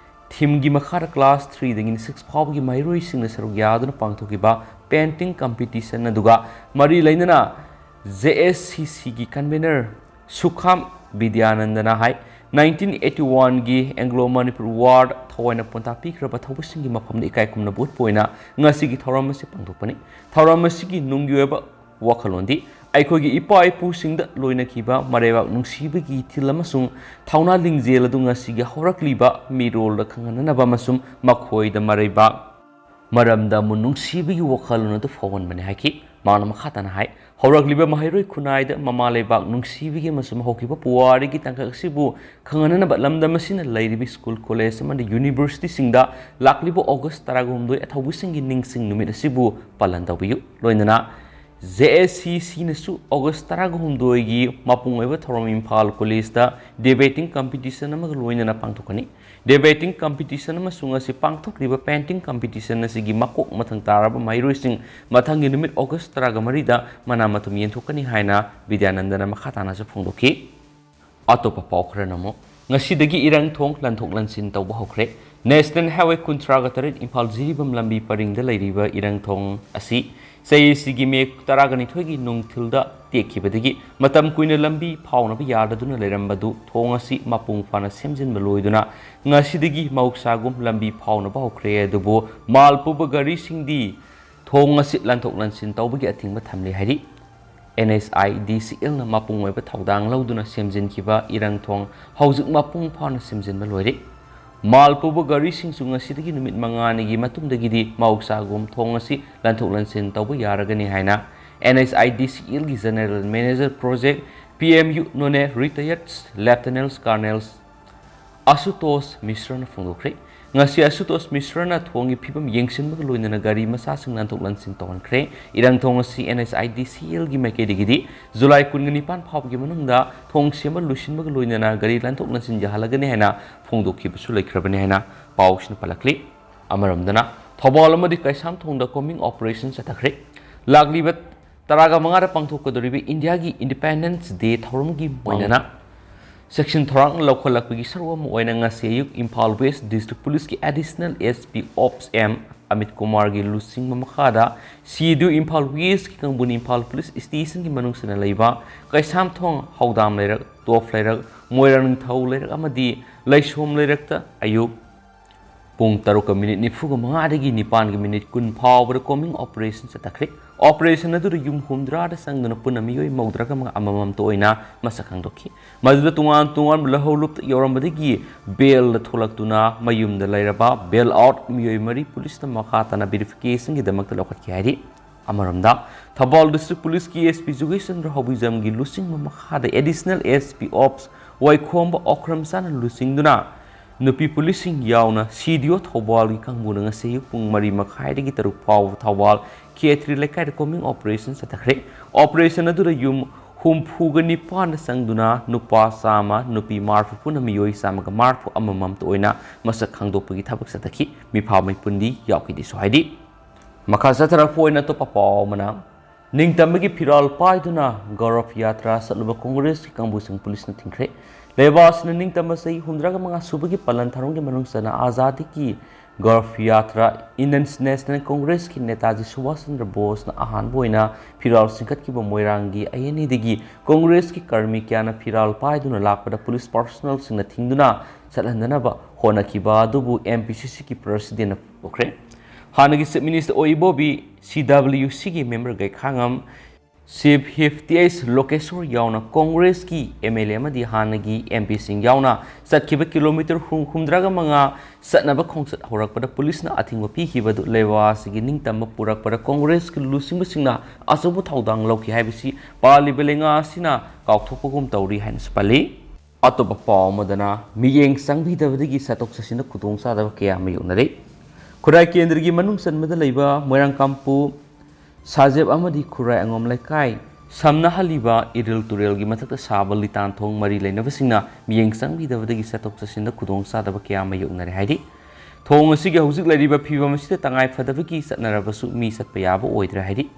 ꯊꯤꯝꯒꯤ ꯃꯈꯥꯗ ꯀ꯭ꯂꯥꯁ ꯊ꯭ꯔꯤꯗꯒꯤꯅ ꯁꯤꯛꯁ ꯐꯥꯎꯕꯒꯤ ꯃꯍꯩꯔꯣꯏꯁꯤꯡꯅ ꯁꯔꯨꯛ ꯌꯥꯗꯨꯅ ꯄꯥꯡꯊꯣꯛꯈꯤꯕ ꯄꯦꯟꯇꯤꯡ ꯀꯝꯄꯤꯇꯤꯁꯟ ꯑꯗꯨꯒ ꯃꯔꯤ ꯂꯩꯅꯅ ꯖꯦ ꯑꯦꯁ ꯁꯤ ꯁꯤꯒꯤ ꯀꯟꯚꯦꯅꯔ ꯁꯨꯈꯥꯝ ꯕꯤꯗ꯭ꯌꯥꯅꯟꯗꯅ ꯍꯥꯏ, ꯅꯥꯏꯟꯇꯤꯟ ꯑꯩꯠꯇꯤ ꯋꯥꯟꯒꯤ ꯑꯦꯡꯒ꯭ꯂꯣ ꯃꯅꯤꯄꯨꯔ ꯋꯥꯔꯗ ꯊꯋꯥꯏꯅ ꯄꯣꯟꯊꯥ ꯄꯤꯈ꯭ꯔꯕ ꯊꯧꯕꯁꯤꯡꯒꯤ ꯃꯐꯝꯗ ꯏꯀꯥꯏ ꯈꯨꯝꯅꯕ ꯎꯠꯄ ꯑꯣꯏꯅ ꯉꯁꯤꯒꯤ ꯊꯧꯔꯝ ꯑꯁꯤ ꯄꯥꯡꯊꯣꯛꯄꯅꯤ꯫ ꯊꯧꯔꯝ ꯑꯁꯤꯒꯤ ꯅꯨꯡꯒꯤ ꯑꯣꯏꯕ ꯋꯥꯈꯜꯂꯣꯟꯗꯤ ꯑꯩꯈꯣꯏꯒꯤ ꯏꯄꯥ ꯏꯄꯨꯁꯤꯡꯗ ꯂꯣꯏꯅꯈꯤꯕ ꯃꯔꯩꯕꯥꯛ ꯅꯨꯡꯁꯤꯕꯒꯤ ꯏꯊꯤꯜ ꯑꯃꯁꯨꯡ ꯊꯧꯅꯥ ꯂꯤꯡꯖꯦꯜ ꯑꯗꯨ ꯉꯁꯤꯒꯤ ꯍꯧꯔꯛꯂꯤꯕ ꯃꯤꯔꯣꯜꯗ ꯈꯪꯍꯟꯅꯅꯕ ꯑꯃꯁꯨꯡ ꯃꯈꯣꯏꯗ ꯃꯔꯩꯕꯥꯛ ꯃꯔꯝꯗ ꯑꯃꯨꯛ ꯅꯨꯡꯁꯤꯕꯒꯤ ꯋꯥꯈꯜꯂꯣꯟ ꯑꯗꯨ ꯐꯥꯎꯍꯟꯕꯅꯤ ꯍꯥꯏꯈꯤ꯫ ꯃꯍꯥꯛꯅ ꯃꯈꯥ ꯇꯥꯅ ꯍꯥꯏ, ꯍꯧꯔꯛꯂꯤꯕ ꯃꯍꯩꯔꯣꯏ ꯈꯨꯟꯅꯥꯏꯗ ꯃꯃꯥ ꯂꯩꯕꯥꯛ ꯅꯨꯡꯁꯤꯕꯒꯤ ꯑꯃꯁꯨꯡ ꯍꯧꯈꯤꯕ ꯄꯨꯋꯥꯔꯤꯒꯤ ꯇꯥꯡꯀꯛ ꯑꯁꯤꯕꯨ ꯈꯪꯍꯟꯅꯅꯕ ꯂꯝꯗꯝ ꯑꯁꯤꯅ ꯂꯩꯔꯤꯕ ꯁ꯭ꯀꯨꯜ, ꯀꯣꯂꯦꯖ ꯑꯃꯗꯤ ꯌꯨꯅꯤꯚꯔꯁꯤꯇꯤꯁꯤꯡꯗ ꯂꯥꯛꯂꯤꯕ ꯑꯣꯒꯁ ꯇꯔꯥꯒ ꯍꯨꯝꯗꯣꯏ ꯑꯊꯧꯕꯁꯤꯡꯒꯤ ꯅꯤꯡꯁꯤꯡ ꯅꯨꯃꯤꯠ ꯑꯁꯤꯕꯨ ꯄꯥꯂꯟ ꯇꯧꯕꯤꯌꯨ꯫ ꯂꯣꯏꯅꯅ J S C Cꯅꯁꯨ ꯑꯣꯒꯁ ꯇꯔꯥꯒ ꯍꯨꯝꯗꯣꯏꯒꯤ ꯃꯄꯨꯡ ꯑꯣꯏꯕ ꯊꯧꯔꯝ ꯏꯝꯐꯥꯜ ꯀꯣꯂꯦꯖꯇ ꯗꯤꯕꯦꯇꯤꯡ ꯀꯝꯄꯤꯇꯤꯁꯟ ꯑꯃꯒ ꯂꯣꯏꯅꯅ ꯄꯥꯡꯊꯣꯛꯀꯅꯤ꯫ ꯗꯤꯕꯦꯇꯤꯡ ꯀꯝꯄꯤꯇꯤꯁꯟ ꯑꯃꯁꯨꯡ ꯉꯁꯤ ꯄꯥꯡꯊꯣꯛꯂꯤꯕ ꯄꯦꯟꯇꯤꯡ ꯀꯝꯄꯤꯇꯤꯁꯟ ꯑꯁꯤꯒꯤ ꯃꯀꯣꯛ ꯃꯊꯪ ꯇꯥꯔꯕ ꯃꯍꯩꯔꯣꯏꯁꯤꯡ ꯃꯊꯪꯒꯤ ꯅꯨꯃꯤꯠ ꯑꯣꯒꯁ ꯇꯔꯥꯒ ꯃꯔꯤꯗ ꯃꯅꯥ ꯃꯊꯨꯝ ꯌꯦꯟꯊꯣꯛꯀꯅꯤ ꯍꯥꯏꯅ ꯕꯤꯗ꯭ꯌꯥꯅꯟꯗꯅ ꯃꯈꯥ ꯇꯥꯅꯁꯨ ꯐꯣꯡꯗꯣꯛꯈꯤ꯫ ꯑꯇꯣꯞꯄ ꯄꯥꯎ ꯈꯔꯅ ꯑꯃꯨꯛ, ꯉꯁꯤꯗꯒꯤ ꯏꯔꯪ ꯊꯣꯡ ꯂꯟꯊꯣꯛ ꯂꯟꯁꯤꯟ ꯇꯧꯕ ꯍꯧꯈ꯭ꯔꯦ꯫ ꯅꯦꯁꯅꯦꯜ ꯍꯥꯏꯋꯦ ꯀꯨꯟꯊ꯭ꯔꯥꯒ ꯇꯔꯦꯠ ꯏꯝꯐꯥꯜ ꯖꯤꯔꯤꯕꯥꯝ ꯂꯝꯕꯤ ꯄꯔꯤꯡꯗ ꯂꯩꯔꯤꯕ ꯏꯔꯪ ꯊꯣꯡ ꯑꯁꯤ ꯆꯍꯤ ꯑꯁꯤꯒꯤ ꯃꯦ ꯇꯔꯥꯒ ꯅꯤꯊꯣꯏꯒꯤ ꯅꯨꯡꯊꯤꯜꯗ ꯇꯦꯛꯈꯤꯕꯗꯒꯤ ꯃꯇꯝ ꯀꯨꯏꯅ ꯂꯝꯕꯤ ꯐꯥꯎꯅꯕ ꯌꯥꯗꯗꯨꯅ ꯂꯩꯔꯝꯕꯗꯨ ꯊꯣꯡ ꯑꯁꯤ ꯃꯄꯨꯡ ꯐꯥꯅ ꯁꯦꯝꯖꯤꯟꯕ ꯂꯣꯏꯗꯨꯅ ꯉꯁꯤꯗꯒꯤ ꯃꯍꯧꯁꯥꯒꯨꯝ ꯂꯝꯕꯤ ꯐꯥꯎꯅꯕ ꯍꯧꯈ꯭ꯔꯦ꯫ ꯑꯗꯨꯕꯨ ꯃꯥꯜ ꯄꯨꯕ ꯒꯥꯔꯤꯁꯤꯡꯗꯤ ꯊꯣꯡ ꯑꯁꯤ ꯂꯟꯊꯣꯛ ꯂꯟꯁꯤꯟ ꯇꯧꯕꯒꯤ ꯑꯊꯤꯡꯕ ꯊꯝꯂꯤ ꯍꯥꯏꯔꯤ꯫ N H I D C Lꯅ ꯃꯄꯨꯡ ꯑꯣꯏꯕ ꯊꯧꯗꯥꯡ ꯂꯧꯗꯨꯅ ꯁꯦꯝꯖꯤꯟꯈꯤꯕ ꯏꯔꯪ ꯊꯣꯡ ꯍꯧꯖꯤꯛ ꯃꯄꯨꯡ ꯐꯥꯅ ꯁꯦꯝꯖꯤꯟꯕ ꯂꯣꯏꯔꯦ꯫ ꯃꯥꯜ ꯄꯨꯕ ꯒꯥꯔꯤꯁꯤꯡꯁꯨ ꯉꯁꯤꯗꯒꯤ ꯅꯨꯃꯤꯠ ꯃꯉꯥꯅꯤꯒꯤ ꯃꯇꯨꯡꯗꯒꯤꯗꯤ ꯃꯍꯧꯁꯥꯒꯨꯝ ꯊꯣꯡ ꯑꯁꯤ ꯂꯟꯊꯣꯛ ꯂꯟꯁꯤꯟ ꯇꯧꯕ ꯌꯥꯔꯒꯅꯤ ꯍꯥꯏꯅ N H I D C Lꯒꯤ General Manager Project, P M U Noney, Retired Lieutenant Colonel ꯑꯁꯨꯇꯣꯁ ꯃꯤꯁ꯭ꯔꯅ ꯐꯣꯡꯗꯣꯛꯈ꯭ꯔꯦ꯫ ꯉꯁꯤ ꯑꯁꯨꯇꯣꯁ ꯃꯤꯁ꯭ꯔꯅ ꯊꯣꯡꯒꯤ ꯐꯤꯕꯝ ꯌꯦꯡꯁꯤꯟꯕꯒ ꯂꯣꯏꯅꯅ ꯒꯥꯔꯤ ꯃꯆꯥꯁꯤꯡ ꯂꯟꯊꯣꯛ ꯂꯟꯁꯤꯟ ꯇꯧꯍꯟꯈ꯭ꯔꯦ꯫ ꯏꯔꯪ ꯊꯣꯡ ꯑꯁꯤ N H I D C Lꯒꯤ ꯃꯥꯏꯀꯩꯗꯒꯤꯗꯤ ꯖꯨꯂꯥꯏ ꯀꯨꯟꯒ ꯅꯤꯄꯥꯟ ꯐꯥꯎꯕꯒꯤ ꯃꯅꯨꯡꯗ ꯊꯣꯡ ꯁꯦꯝꯕ ꯂꯣꯏꯁꯤꯟꯕꯒ ꯂꯣꯏꯅꯅ ꯒꯥꯔꯤ ꯂꯟꯊꯣꯛ ꯂꯟꯁꯤꯟ ꯌꯥꯍꯜꯂꯒꯅꯤ ꯍꯥꯏꯅ ꯐꯣꯡꯗꯣꯛꯈꯤꯕꯁꯨ ꯂꯩꯈ꯭ꯔꯕꯅꯤ ꯍꯥꯏꯅ ꯄꯥꯎꯁꯤꯅ ꯄꯜꯂꯛꯂꯤ꯫ ꯑꯃꯔꯣꯝꯗꯅ ꯊꯧꯕꯥꯜ ꯑꯃꯗꯤ ꯀꯩꯁꯥꯝꯊꯣꯡꯗ combing operation ꯆꯠꯊꯈ꯭ꯔꯦ꯫ ꯂꯥꯛꯂꯤꯕ ꯇꯔꯥꯒ ꯃꯉꯥꯗ ꯄꯥꯡꯊꯣꯛꯀꯗꯧꯔꯤꯕ ꯏꯟꯗꯤꯌꯥꯒꯤ Independence Day ꯊꯧꯔꯝꯒꯤ ꯑꯣꯏꯅꯅ ꯆꯦꯛꯁꯤꯟ ꯊꯧꯔꯥꯡ ꯂꯧꯈꯠꯂꯛꯄꯒꯤ ꯁꯔꯨꯛ ꯑꯃ ꯑꯣꯏꯅ ꯉꯁꯤ ꯑꯌꯨꯛ Imphal West District Policeꯀꯤ Additional S P Ops M Amit ꯀꯨꯃꯥꯔꯒꯤ ꯂꯨꯆꯤꯡꯕ ꯃꯈꯥꯗ C D U ꯏꯝꯐꯥꯜ Westꯀꯤ ꯀꯥꯡꯕꯨꯅ ꯏꯝꯐꯥꯜ Police Stationꯒꯤ ꯃꯅꯨꯡꯁꯤꯗ ꯂꯩꯕ ꯀꯩꯁꯥꯝꯊꯣꯡ, ꯍꯧꯗꯥꯝ ꯂꯩꯔꯛ, ꯇꯣꯞ ꯂꯩꯔꯛ, ꯃꯣꯏꯔꯥꯡꯅꯤꯡꯊꯧ ꯂꯩꯔꯛ ꯑꯃꯗꯤ ꯂꯩꯁꯣꯝ ꯂꯩꯔꯛꯇ ꯑꯌꯨꯛ ꯄꯨꯡ ꯇꯔꯨꯛꯀ ꯃꯤꯅꯤꯠ ꯅꯤꯐꯨꯒ ꯃꯉꯥꯗꯒꯤ ꯅꯤꯄꯥꯟꯒ ꯃꯤꯅꯤꯠ ꯀꯨꯟ ꯐꯥꯎꯕꯗ combing operation ꯆꯠꯊꯈ꯭ꯔꯦ꯫ Operation ꯑꯗꯨꯗ ꯌꯨꯝ ꯍꯨꯝꯗ꯭ꯔꯥꯗ ꯆꯪꯗꯨꯅ ꯄꯨꯟꯅ ꯃꯤꯑꯣꯏ ꯃꯧꯗ꯭ꯔꯥꯒ ꯃꯉꯥ ꯑꯃꯃꯝꯇ ꯑꯣꯏꯅ ꯃꯁꯛ ꯈꯪꯗꯣꯛꯈꯤ꯫ ꯃꯗꯨꯗ ꯇꯣꯉꯥꯟ ꯇꯣꯉꯥꯟꯕ ꯂꯧꯍꯧꯂꯨꯞꯇ ꯌꯧꯔꯝꯕꯗꯒꯤ bailꯗ ꯊꯣꯛꯂꯛꯇꯨꯅ ꯃꯌꯨꯝꯗ ꯂꯩꯔꯕ bail out ꯃꯤꯑꯣꯏ ꯃꯔꯤ policeꯅ ꯃꯈꯥ ꯇꯥꯅ verificationꯒꯤꯗꯃꯛꯇ ꯂꯧꯈꯠꯈꯤ ꯍꯥꯏꯔꯤ꯫ ꯑꯃꯔꯣꯝꯗ, ꯊꯧꯕꯥꯜ District Policeꯀꯤ SP ꯖꯨꯒꯦꯁ ꯆꯟꯗ꯭ꯔ ꯍꯧꯕꯤꯖꯝꯒꯤ ꯂꯨꯆꯤꯡꯕ ꯃꯈꯥꯗ Additional SP Ops ꯋꯥꯏꯈꯣꯝꯕ ꯑꯣꯀ꯭ꯔꯝꯆꯥꯅ ꯂꯨꯆꯤꯡꯗꯨꯅ ꯅꯨꯄꯤ ꯄꯨꯂꯤꯁꯁꯤꯡ ꯌꯥꯎꯅ CDO ꯊꯧꯕꯥꯜꯒꯤ ꯀꯥꯡꯕꯨꯅ ꯉꯁꯤ ꯑꯌꯨꯛ ꯄꯨꯡ ꯃꯔꯤ ꯃꯈꯥꯏꯗꯒꯤ ꯇꯔꯨꯛ ꯐꯥꯎꯕ ꯊꯧꯕꯥꯜ ꯈꯦꯇ꯭ꯔꯤ ꯂꯩꯀꯥꯏꯗ combing operation ꯆꯠꯊꯈ꯭ꯔꯦ꯫ Operation ꯑꯗꯨꯗ ꯌꯨꯝ ꯍꯨꯝꯐꯨꯒ ꯅꯤꯄꯥꯟꯗ ꯆꯪꯗꯨꯅ ꯅꯨꯄꯥ ꯆꯥꯝꯃ, ꯅꯨꯄꯤ ꯃꯔꯤꯐꯨ ꯄꯨꯟꯅ ꯃꯤꯑꯣꯏ ꯆꯥꯝꯃꯒ ꯃꯔꯤꯐꯨ ꯑꯃꯃꯝꯇ ꯑꯣꯏꯅ ꯃꯁꯛ ꯈꯪꯗꯣꯛꯄꯒꯤ ꯊꯕꯛ ꯆꯠꯊꯈꯤ꯫ ꯃꯤꯐꯥ ꯃꯤꯄꯨꯟꯗꯤ ꯌꯥꯎꯈꯤꯗꯦꯁꯨ ꯍꯥꯏꯔꯤ꯫ ꯃꯈꯥ ꯆꯠꯊꯔꯛꯄ ꯑꯣꯏꯅ ꯑꯇꯣꯞꯄ ꯄꯥꯎ ꯑꯃꯅ, ꯅꯤꯡꯇꯝꯕꯒꯤ ꯐꯤꯔꯥꯜ ꯄꯥꯏꯗꯨꯅ ꯒꯧꯔꯕ ꯌꯥꯇ꯭ꯔꯥ ꯆꯠꯂꯨꯕ ꯀꯣꯡꯒ꯭ꯔꯦꯁꯀꯤ ꯀꯥꯡꯕꯨꯁꯤꯡ ꯄꯨꯂꯤꯁꯅ ꯊꯤꯡꯈ꯭ꯔꯦ꯫ ꯂꯩꯕꯥꯛ ꯑꯁꯤꯅ ꯅꯤꯡꯇꯝꯕ ꯆꯍꯤ ꯍꯨꯝꯗ꯭ꯔꯥꯒ ꯃꯉꯥ ꯁꯨꯕꯒꯤ ꯄꯥꯂꯟ ꯊꯧꯔꯝꯒꯤ ꯃꯅꯨꯡ ꯆꯟꯅ ꯑꯖꯥꯗꯤꯒꯤ ꯒꯧꯔꯕ ꯌꯥꯇ꯭ꯔꯥ, Indian National Congressꯀꯤ ꯅꯦꯇꯥꯖꯤ ꯁꯨꯚꯥꯁ ꯆꯟꯗ꯭ꯔ ꯕꯣꯁꯅ ꯑꯍꯥꯟꯕ ꯑꯣꯏꯅ ꯐꯤꯔꯥꯜ ꯆꯤꯡꯈꯠꯈꯤꯕ ꯃꯣꯏꯔꯥꯡꯒꯤ ꯑꯌꯦꯅꯤꯗꯒꯤ ꯀꯣꯡꯒ꯭ꯔꯦꯁꯀꯤ ꯀꯔꯃꯤ ꯀꯌꯥꯅ ꯐꯤꯔꯥꯜ ꯄꯥꯏꯗꯨꯅ ꯂꯥꯛꯄꯗ ꯄꯨꯂꯤꯁ personnelꯁꯤꯡꯅ ꯊꯤꯡꯗꯨꯅ ꯆꯠꯍꯟꯗꯅꯕ ꯍꯣꯠꯅꯈꯤꯕ ꯑꯗꯨꯕꯨ MPCCꯒꯤ presidentꯅ ꯐꯣꯡꯗꯣꯛꯈ꯭ꯔꯦ꯫ ꯍꯥꯟꯅꯒꯤ Chief Minister ꯑꯣꯏꯕꯣꯕꯤ CWCꯒꯤ member ꯒꯩꯈꯥꯉꯝ Chief Whip T H Lokeshwor ꯌꯥꯎꯅ ꯀꯣꯡꯒ꯭ꯔꯦꯁꯀꯤ MLA ꯑꯃꯗꯤ ꯍꯥꯟꯅꯒꯤ MPꯁꯤꯡ ꯌꯥꯎꯅ ꯆꯠꯈꯤꯕ kilometre ꯍꯨꯝ-, ꯍꯨꯝꯗ꯭ꯔꯥꯒ ꯃꯉꯥ ꯆꯠꯅꯕ ꯈꯣꯡꯆꯠ ꯍꯧꯔꯛꯄꯗ ꯄꯨꯂꯤꯁꯅ ꯑꯊꯤꯡꯕ ꯄꯤꯈꯤꯕ ꯑꯗꯨ ꯂꯩꯕꯥꯛ ꯑꯁꯤꯒꯤ ꯅꯤꯡꯇꯝꯕ ꯄꯨꯔꯛꯄꯗ ꯀꯣꯡꯒ꯭ꯔꯦꯁꯀꯤ ꯂꯨꯆꯤꯡꯕꯁꯤꯡꯅ ꯑꯆꯧꯕ ꯊꯧꯗꯥꯡ ꯂꯧꯈꯤ ꯍꯥꯏꯕꯁꯤ ꯄꯥꯜꯂꯤꯕ ꯂꯩꯉꯥꯛ ꯑꯁꯤꯅ ꯀꯥꯎꯊꯣꯛꯄꯒꯨꯝ ꯇꯧꯔꯤ ꯍꯥꯏꯅꯁꯨ ꯄꯜꯂꯤ꯫ ꯑꯇꯣꯞꯄ ꯄꯥꯎ ꯑꯃꯗꯅ, ꯃꯤꯠꯌꯦꯡ ꯆꯪꯕꯤꯗꯕꯗꯒꯤ ꯆꯠꯊꯣꯛ ꯆꯠꯁꯤꯟꯗ ꯈꯨꯗꯣꯡꯆꯥꯗꯕ ꯀꯌꯥ ꯃꯥꯌꯣꯛꯅꯔꯤ꯫ ꯈꯨꯔꯥꯏ ꯀꯦꯟꯗ꯭ꯔꯒꯤ ꯃꯅꯨꯡ ꯆꯟꯕꯗ ꯂꯩꯕ ꯃꯣꯏꯔꯥꯡꯀꯥꯝꯄꯨ ꯁꯥꯖꯦꯞ ꯑꯃꯗꯤ ꯈꯨꯔꯥꯏ ꯑꯉꯣꯝ ꯂꯩꯀꯥꯏ ꯁꯝꯅꯍꯜꯂꯤꯕ ꯏꯔꯤꯜ ꯇꯨꯔꯦꯜꯒꯤ ꯃꯊꯛꯇ ꯁꯥꯕ ꯂꯤꯇꯥꯟ ꯊꯣꯡ ꯃꯔꯤ ꯂꯩꯅꯕꯁꯤꯡꯅ ꯃꯤꯠꯌꯦꯡ ꯆꯪꯕꯤꯗꯕꯗꯒꯤ ꯆꯠꯊꯣꯛ ꯆꯠꯁꯤꯟꯗ ꯈꯨꯗꯣꯡꯆꯥꯗꯕ ꯀꯌꯥ ꯃꯥꯌꯣꯛꯅꯔꯦ ꯍꯥꯏꯔꯤ꯫ ꯊꯣꯡ ꯑꯁꯤꯒꯤ ꯍꯧꯖꯤꯛ ꯂꯩꯔꯤꯕ ꯐꯤꯕꯝ ꯑꯁꯤꯗ ꯇꯉꯥꯏ ꯐꯗꯕꯒꯤ ꯆꯠꯅꯔꯕꯁꯨ ꯃꯤ ꯆꯠꯄ ꯌꯥꯕ ꯑꯣꯏꯗ꯭ꯔꯦ ꯍꯥꯏꯔꯤ꯫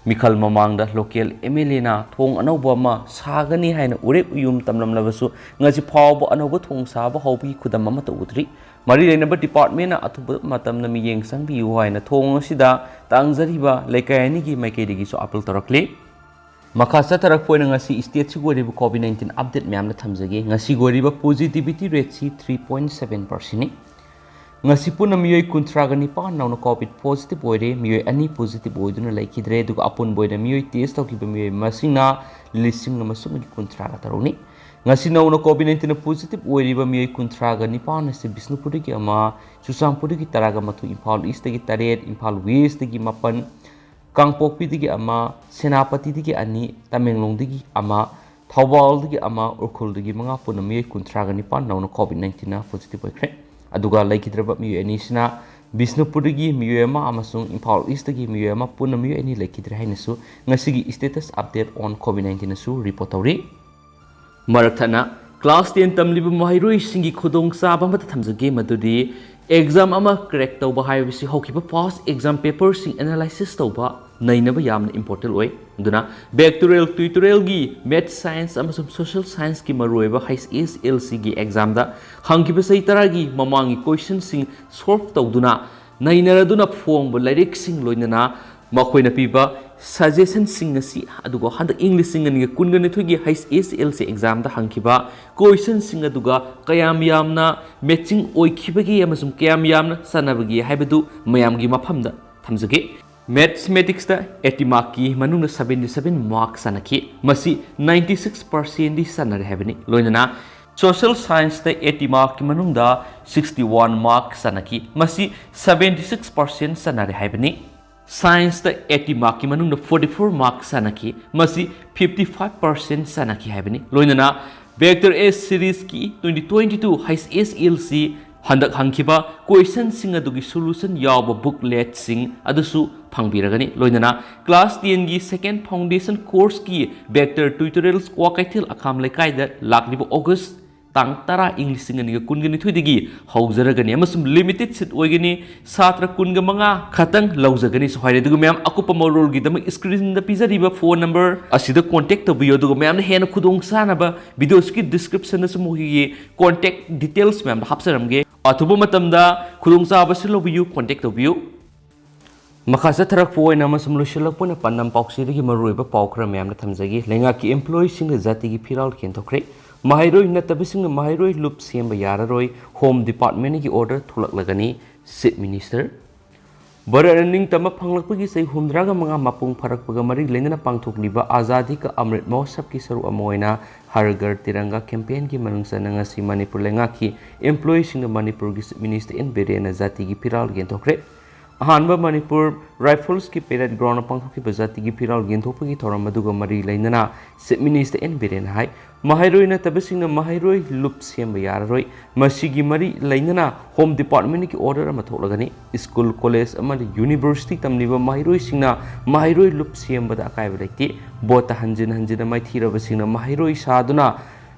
ꯃꯤꯈꯜ ꯃꯃꯥꯡꯗ local MLAꯅ ꯊꯣꯡ ꯑꯅꯧꯕ ꯑꯃ ꯁꯥꯒꯅꯤ ꯍꯥꯏꯅ ꯎꯔꯦꯞ ꯎꯌꯨꯝ ꯇꯝꯂꯝꯂꯕꯁꯨ ꯉꯁꯤ ꯐꯥꯎꯕ ꯑꯅꯧꯕ ꯊꯣꯡ ꯁꯥꯕ ꯍꯧꯕꯒꯤ ꯈꯨꯗꯝ ꯑꯃꯠꯇ ꯎꯗ꯭ꯔꯤ꯫ ꯃꯔꯤ ꯂꯩꯅꯕ departmentꯅ ꯑꯊꯨꯕ ꯃꯇꯝꯗ ꯃꯤꯠꯌꯦꯡ ꯆꯪꯕꯤꯌꯨ ꯍꯥꯏꯅ ꯊꯣꯡ ꯑꯁꯤꯗ ꯇꯥꯡꯖꯔꯤꯕ ꯂꯩꯀꯥꯏ ꯑꯅꯤꯒꯤ ꯃꯥꯏꯀꯩꯗꯒꯤꯁꯨ appeal ꯇꯧꯔꯛꯂꯤ꯫ ꯃꯈꯥ ꯆꯠꯊꯔꯛꯄ ꯑꯣꯏꯅ ꯉꯁꯤ stateꯁꯤꯒꯤ ꯑꯣꯏꯔꯤꯕ COVID nineteen update ꯃꯌꯥꯝꯅ ꯊꯝꯖꯒꯦ꯫ ꯉꯁꯤꯒꯤ ꯑꯣꯏꯔꯤꯕ positivity rateꯁꯤ three point seven percentꯅꯤ꯫ ꯉꯁꯤ ꯄꯨꯟꯅ ꯃꯤꯑꯣꯏ ꯀꯨꯟꯊ꯭ꯔꯥꯒ ꯅꯤꯄꯥꯟ ꯅꯧꯅ COVID positive ꯑꯣꯏꯔꯦ, ꯃꯤꯑꯣꯏ ꯑꯅꯤ positive ꯑꯣꯏꯗꯨꯅ ꯂꯩꯈꯤꯗ꯭ꯔꯦ, ꯑꯗꯨꯒ ꯑꯄꯨꯟꯕ ꯑꯣꯏꯅ ꯃꯤꯑꯣꯏ test ꯇꯧꯈꯤꯕ ꯃꯤꯑꯣꯏ ꯃꯁꯤꯡꯅ ꯂꯤꯁꯤꯡ ꯑꯃ ꯁꯨꯞꯅꯒꯤ ꯀꯨꯟꯊ꯭ꯔꯥꯒ ꯇꯔꯨꯛꯅꯤ꯫ ꯉꯁꯤ ꯅꯧꯅ COVID nineteenꯗ positive ꯑꯣꯏꯔꯤꯕ ꯃꯤꯑꯣꯏ ꯀꯨꯟꯊ꯭ꯔꯥꯒ ꯅꯤꯄꯥꯟ ꯑꯁꯤ ꯕꯤꯁꯅꯨꯄꯨꯔꯗꯒꯤ ꯑꯃ, ꯆꯨꯔꯆꯥꯟꯄꯨꯔꯗꯒꯤ ꯇꯔꯥꯒ ꯃꯥꯊꯣꯏ, ꯏꯝꯐꯥꯜ Eastꯇꯒꯤ ꯇꯔꯦꯠ, ꯏꯝꯐꯥꯜ Westꯇꯒꯤ ꯃꯥꯄꯟ, ꯀꯥꯡꯄꯣꯛꯄꯤꯗꯒꯤ ꯑꯃ, ꯁꯦꯅꯥꯄꯇꯤꯗꯒꯤ ꯑꯅꯤ, ꯇꯃꯦꯡꯂꯣꯡꯗꯒꯤ ꯑꯃ, ꯊꯧꯕꯥꯜꯗꯒꯤ ꯑꯃ, ꯎꯈ꯭ꯔꯨꯜꯗꯒꯤ ꯃꯉꯥ, ꯄꯨꯟꯅ ꯃꯤꯑꯣꯏ ꯀꯨꯟꯊ꯭ꯔꯥꯒ ꯅꯤꯄꯥꯟ ꯅꯧꯅ COVID nineteenꯅ positive ꯑꯣꯏꯈ꯭ꯔꯦ꯫ ꯑꯗꯨꯒ ꯂꯩꯈꯤꯗ꯭ꯔꯕ ꯃꯤꯑꯣꯏ ꯑꯅꯤꯁꯤꯅ ꯕꯤꯁꯅꯨꯄꯨꯔꯗꯒꯤ ꯃꯤꯑꯣꯏ ꯑꯃ ꯑꯃꯁꯨꯡ ꯏꯝꯐꯥꯜ ꯏꯁꯇꯒꯤ ꯃꯤꯑꯣꯏ ꯑꯃ, ꯄꯨꯟꯅ ꯃꯤꯑꯣꯏ ꯑꯅꯤ ꯂꯩꯈꯤꯗ꯭ꯔꯦ ꯍꯥꯏꯅꯁꯨ ꯉꯁꯤꯒꯤ status update on COVID nineteenꯅꯁꯨ report ꯇꯧꯔꯤ꯫ ꯃꯔꯛ ꯊꯠꯅ class ten ꯇꯝꯂꯤꯕ ꯃꯍꯩꯔꯣꯏꯁꯤꯡꯒꯤ ꯈꯨꯗꯣꯡꯆꯥꯕ ꯑꯃꯠꯇ ꯊꯝꯖꯒꯦ, ꯃꯗꯨꯗꯤ exam ꯑꯃ crack ꯇꯧꯕ ꯍꯥꯏꯕꯁꯤ ꯍꯧꯈꯤꯕ past exam paperꯁꯤꯡ analysis ꯇꯧꯕ ꯅꯩꯅꯕ ꯌꯥꯝꯅ important ꯑꯣꯏ꯫ ꯑꯗꯨꯅ vectorial tutorialꯒꯤ math, science ꯑꯃꯁꯨꯡ social scienceꯀꯤ ꯃꯔꯨꯑꯣꯏꯕ H S L Cꯒꯤ examꯗ ꯍꯪꯈꯤꯕ ꯆꯍꯤ ꯇꯔꯥꯒꯤ ꯃꯃꯥꯡꯒꯤ questionꯁꯤꯡ solve ꯇꯧꯗꯨꯅ ꯅꯩꯅꯔꯗꯨꯅ ꯐꯣꯡꯕ ꯂꯥꯏꯔꯤꯛꯁꯤꯡ, ꯂꯣꯏꯅꯅ ꯃꯈꯣꯏꯅ ꯄꯤꯕ suggestionꯁꯤꯡ ꯑꯁꯤ, ꯑꯗꯨꯒ ꯍꯟꯗꯛ ꯏꯪ ꯂꯤꯁꯤꯡ ꯑꯅꯤꯒ ꯀꯨꯟꯒ ꯅꯤꯊꯣꯏꯒꯤ H S L C examꯗ ꯍꯪꯈꯤꯕ questionꯁꯤꯡ ꯑꯗꯨꯒ ꯀꯌꯥꯝ ꯌꯥꯝꯅ matching ꯑꯣꯏꯈꯤꯕꯒꯦ ꯑꯃꯁꯨꯡ ꯀꯌꯥꯝ ꯌꯥꯝꯅ ꯆꯥꯟꯅꯕꯒꯦ ꯍꯥꯏꯕꯗꯨ ꯃꯌꯥꯝꯒꯤ ꯃꯐꯝꯗ ꯊꯝꯖꯒꯦ꯫ Mathematicsꯇ eighty markꯀꯤ ꯃꯅꯨꯡꯗ seventy seven mark ꯆꯥꯟꯅꯈꯤ꯫ ꯃꯁꯤ ninety six percentꯗꯤ ꯆꯥꯟꯅꯔꯦ ꯍꯥꯏꯕꯅꯤ꯫ ꯂꯣꯏꯅꯅ social scienceꯇ eighty markꯀꯤ ꯃꯅꯨꯡꯗ sixty one mark ꯆꯥꯟꯅꯈꯤ꯫ ꯃꯁꯤ seventy six percent ꯆꯥꯟꯅꯔꯦ ꯍꯥꯏꯕꯅꯤ꯫ Scienceꯇ eighty markꯀꯤ ꯃꯅꯨꯡꯗ forty four mark ꯆꯥꯟꯅꯈꯤ꯫ ꯃꯁꯤ fifty five percent ꯆꯥꯟꯅꯈꯤ ꯍꯥꯏꯕꯅꯤ꯫ ꯂꯣꯏꯅꯅ vector A seriesꯀꯤ twenty twenty two H S L C ꯍꯟꯗꯛ ꯍꯪꯈꯤꯕ questionꯁꯤꯡ ꯑꯗꯨꯒꯤ solution ꯌꯥꯎꯕ bookletꯁꯤꯡ ꯑꯗꯨꯁꯨ ꯐꯪꯕꯤꯔꯒꯅꯤ꯫ ꯂꯣꯏꯅꯅ class tenꯒꯤ second foundation courseꯀꯤ vector tutorials Kwakeithel ꯑꯈꯥꯝ ꯂꯩꯀꯥꯏꯗ ꯂꯥꯛꯂꯤꯕ August ꯇꯥꯡ ꯇꯔꯥ, ꯏꯪ ꯂꯤꯁꯤꯡ ꯑꯅꯤꯒ ꯀꯨꯟꯒ ꯅꯤꯊꯣꯏꯗꯒꯤ ꯍꯧꯖꯔꯒꯅꯤ ꯑꯃꯁꯨꯡ limited seat ꯑꯣꯏꯒꯅꯤ꯫ ꯁꯥꯇ꯭ꯔ ꯀꯨꯟꯒ ꯃꯉꯥ ꯈꯛꯇꯪ ꯂꯧꯖꯒꯅꯤꯁꯨ ꯍꯥꯏꯔꯦ꯫ ꯑꯗꯨꯒ ꯃꯌꯥꯝ, ꯑꯀꯨꯞꯄ ꯃꯔꯣꯜꯒꯤꯗꯃꯛ screenꯗ ꯄꯤꯖꯔꯤꯕ phone number ꯑꯁꯤꯗ contact ꯇꯧꯕꯤꯌꯨ꯫ ꯑꯗꯨꯒ ꯃꯌꯥꯝꯅ ꯍꯦꯟꯅ ꯈꯨꯗꯣꯡꯆꯥꯅꯕ videoꯁꯤꯒꯤ descriptionꯗꯁꯨ ꯃꯈꯣꯏꯒꯤ contact details ꯃꯌꯥꯝꯗ ꯍꯥꯞꯆꯔꯝꯒꯦ꯫ ꯑꯊꯨꯕ ꯃꯇꯝꯗ ꯈꯨꯗꯣꯡꯆꯥꯕꯁꯤ ꯂꯧꯕꯤꯌꯨ, contact ꯇꯧꯕꯤꯌꯨ꯫ ꯃꯈꯥ ꯆꯠꯊꯔꯛꯄ ꯑꯣꯏꯅ ꯑꯃꯁꯨꯡ ꯂꯣꯏꯁꯤꯜꯂꯛꯄ ꯑꯣꯏꯅ ꯄꯥꯟꯗꯝ ꯄꯥꯎꯆꯦꯗꯒꯤ ꯃꯔꯨꯑꯣꯏꯕ ꯄꯥꯎ ꯈꯔ ꯃꯌꯥꯝꯅ ꯊꯝꯖꯒꯦ꯫ ꯂꯩꯉꯥꯛꯀꯤ employeeꯁꯤꯡꯅ ꯖꯥꯇꯤꯒꯤ ꯐꯤꯔꯥꯜ ꯀꯦꯟꯊꯣꯛꯈ꯭ꯔꯦ꯫ ꯃꯍꯩꯔꯣꯏ ꯅꯠꯇꯕꯁꯤꯡꯅ ꯃꯍꯩꯔꯣꯏ ꯂꯨꯞ ꯁꯦꯝꯕ ꯌꯥꯔꯔꯣꯏ꯫ Home Departmentꯒꯤ order ꯊꯣꯛꯂꯛꯂꯒꯅꯤ꯫ Chief Minister ꯚꯥꯔꯠꯅ ꯅꯤꯡꯇꯝꯕ ꯐꯪꯂꯛꯄꯒꯤ ꯆꯍꯤ ꯍꯨꯝꯗ꯭ꯔꯥꯒ ꯃꯉꯥ ꯃꯄꯨꯡ ꯐꯥꯔꯛꯄꯒ ꯃꯔꯤ ꯂꯩꯅꯅ ꯄꯥꯡꯊꯣꯛꯂꯤꯕ Azadi Ka Amrit Mahotsavꯀꯤ ꯁꯔꯨꯛ ꯑꯃ ꯑꯣꯏꯅ Har Ghar Tiranga campaignꯒꯤ ꯃꯅꯨꯡ ꯆꯟꯅ ꯉꯁꯤ ꯃꯅꯤꯄꯨꯔ ꯂꯩꯉꯥꯛꯀꯤ employeeꯁꯤꯡꯅ ꯃꯅꯤꯄꯨꯔꯒꯤ Chief Minister N ꯕꯤꯔꯦꯟꯅ ꯖꯥꯇꯤꯒꯤ ꯐꯤꯔꯥꯜ ꯌꯦꯟꯊꯣꯛꯈ꯭ꯔꯦ꯫ ꯑꯍꯥꯟꯕ ꯃꯅꯤꯄꯨꯔ ꯔꯥꯏꯐꯜꯁꯀꯤ ꯄꯦꯔꯦꯗ ꯒ꯭ꯔꯥꯎꯟꯗ ꯄꯥꯡꯊꯣꯛꯈꯤꯕ ꯖꯥꯇꯤꯒꯤ ꯐꯤꯔꯥꯜ ꯌꯦꯟꯊꯣꯛꯄꯒꯤ ꯊꯧꯔꯝ ꯑꯗꯨꯒ ꯃꯔꯤ ꯂꯩꯅꯅ ꯆꯤꯐ ꯃꯤꯅꯤꯁꯇꯔ ꯑꯦꯟ ꯕꯤꯔꯦꯟꯅ ꯍꯥꯏ, ꯃꯍꯩꯔꯣꯏ ꯅꯠꯇꯕꯁꯤꯡꯅ ꯃꯍꯩꯔꯣꯏ ꯂꯨꯞ ꯁꯦꯝꯕ ꯌꯥꯔꯔꯣꯏ꯫ ꯃꯁꯤꯒꯤ ꯃꯔꯤ ꯂꯩꯅꯅ ꯍꯣꯝ ꯗꯤꯄꯥꯔꯠꯃꯦꯟꯠꯀꯤ ꯑꯣꯔꯗꯔ ꯑꯃ ꯊꯣꯛꯂꯒꯅꯤ꯫ ꯁ꯭ꯀꯨꯜ, ꯀꯣꯂꯦꯖ ꯑꯃꯗꯤ ꯌꯨꯅꯤꯚꯔꯁꯤꯇꯤ ꯇꯝꯂꯤꯕ ꯃꯍꯩꯔꯣꯏꯁꯤꯡꯅ ꯃꯍꯩꯔꯣꯏ ꯂꯨꯞ ꯁꯦꯝꯕꯗ ꯑꯀꯥꯏꯕ ꯂꯩꯇꯦ꯫ ꯚꯣꯠꯇ ꯍꯟꯖꯤꯟ ꯍꯟꯖꯤꯟꯅ ꯃꯥꯏꯊꯤꯔꯕꯁꯤꯡꯅ ꯃꯍꯩꯔꯣꯏ ꯁꯥꯗꯨꯅ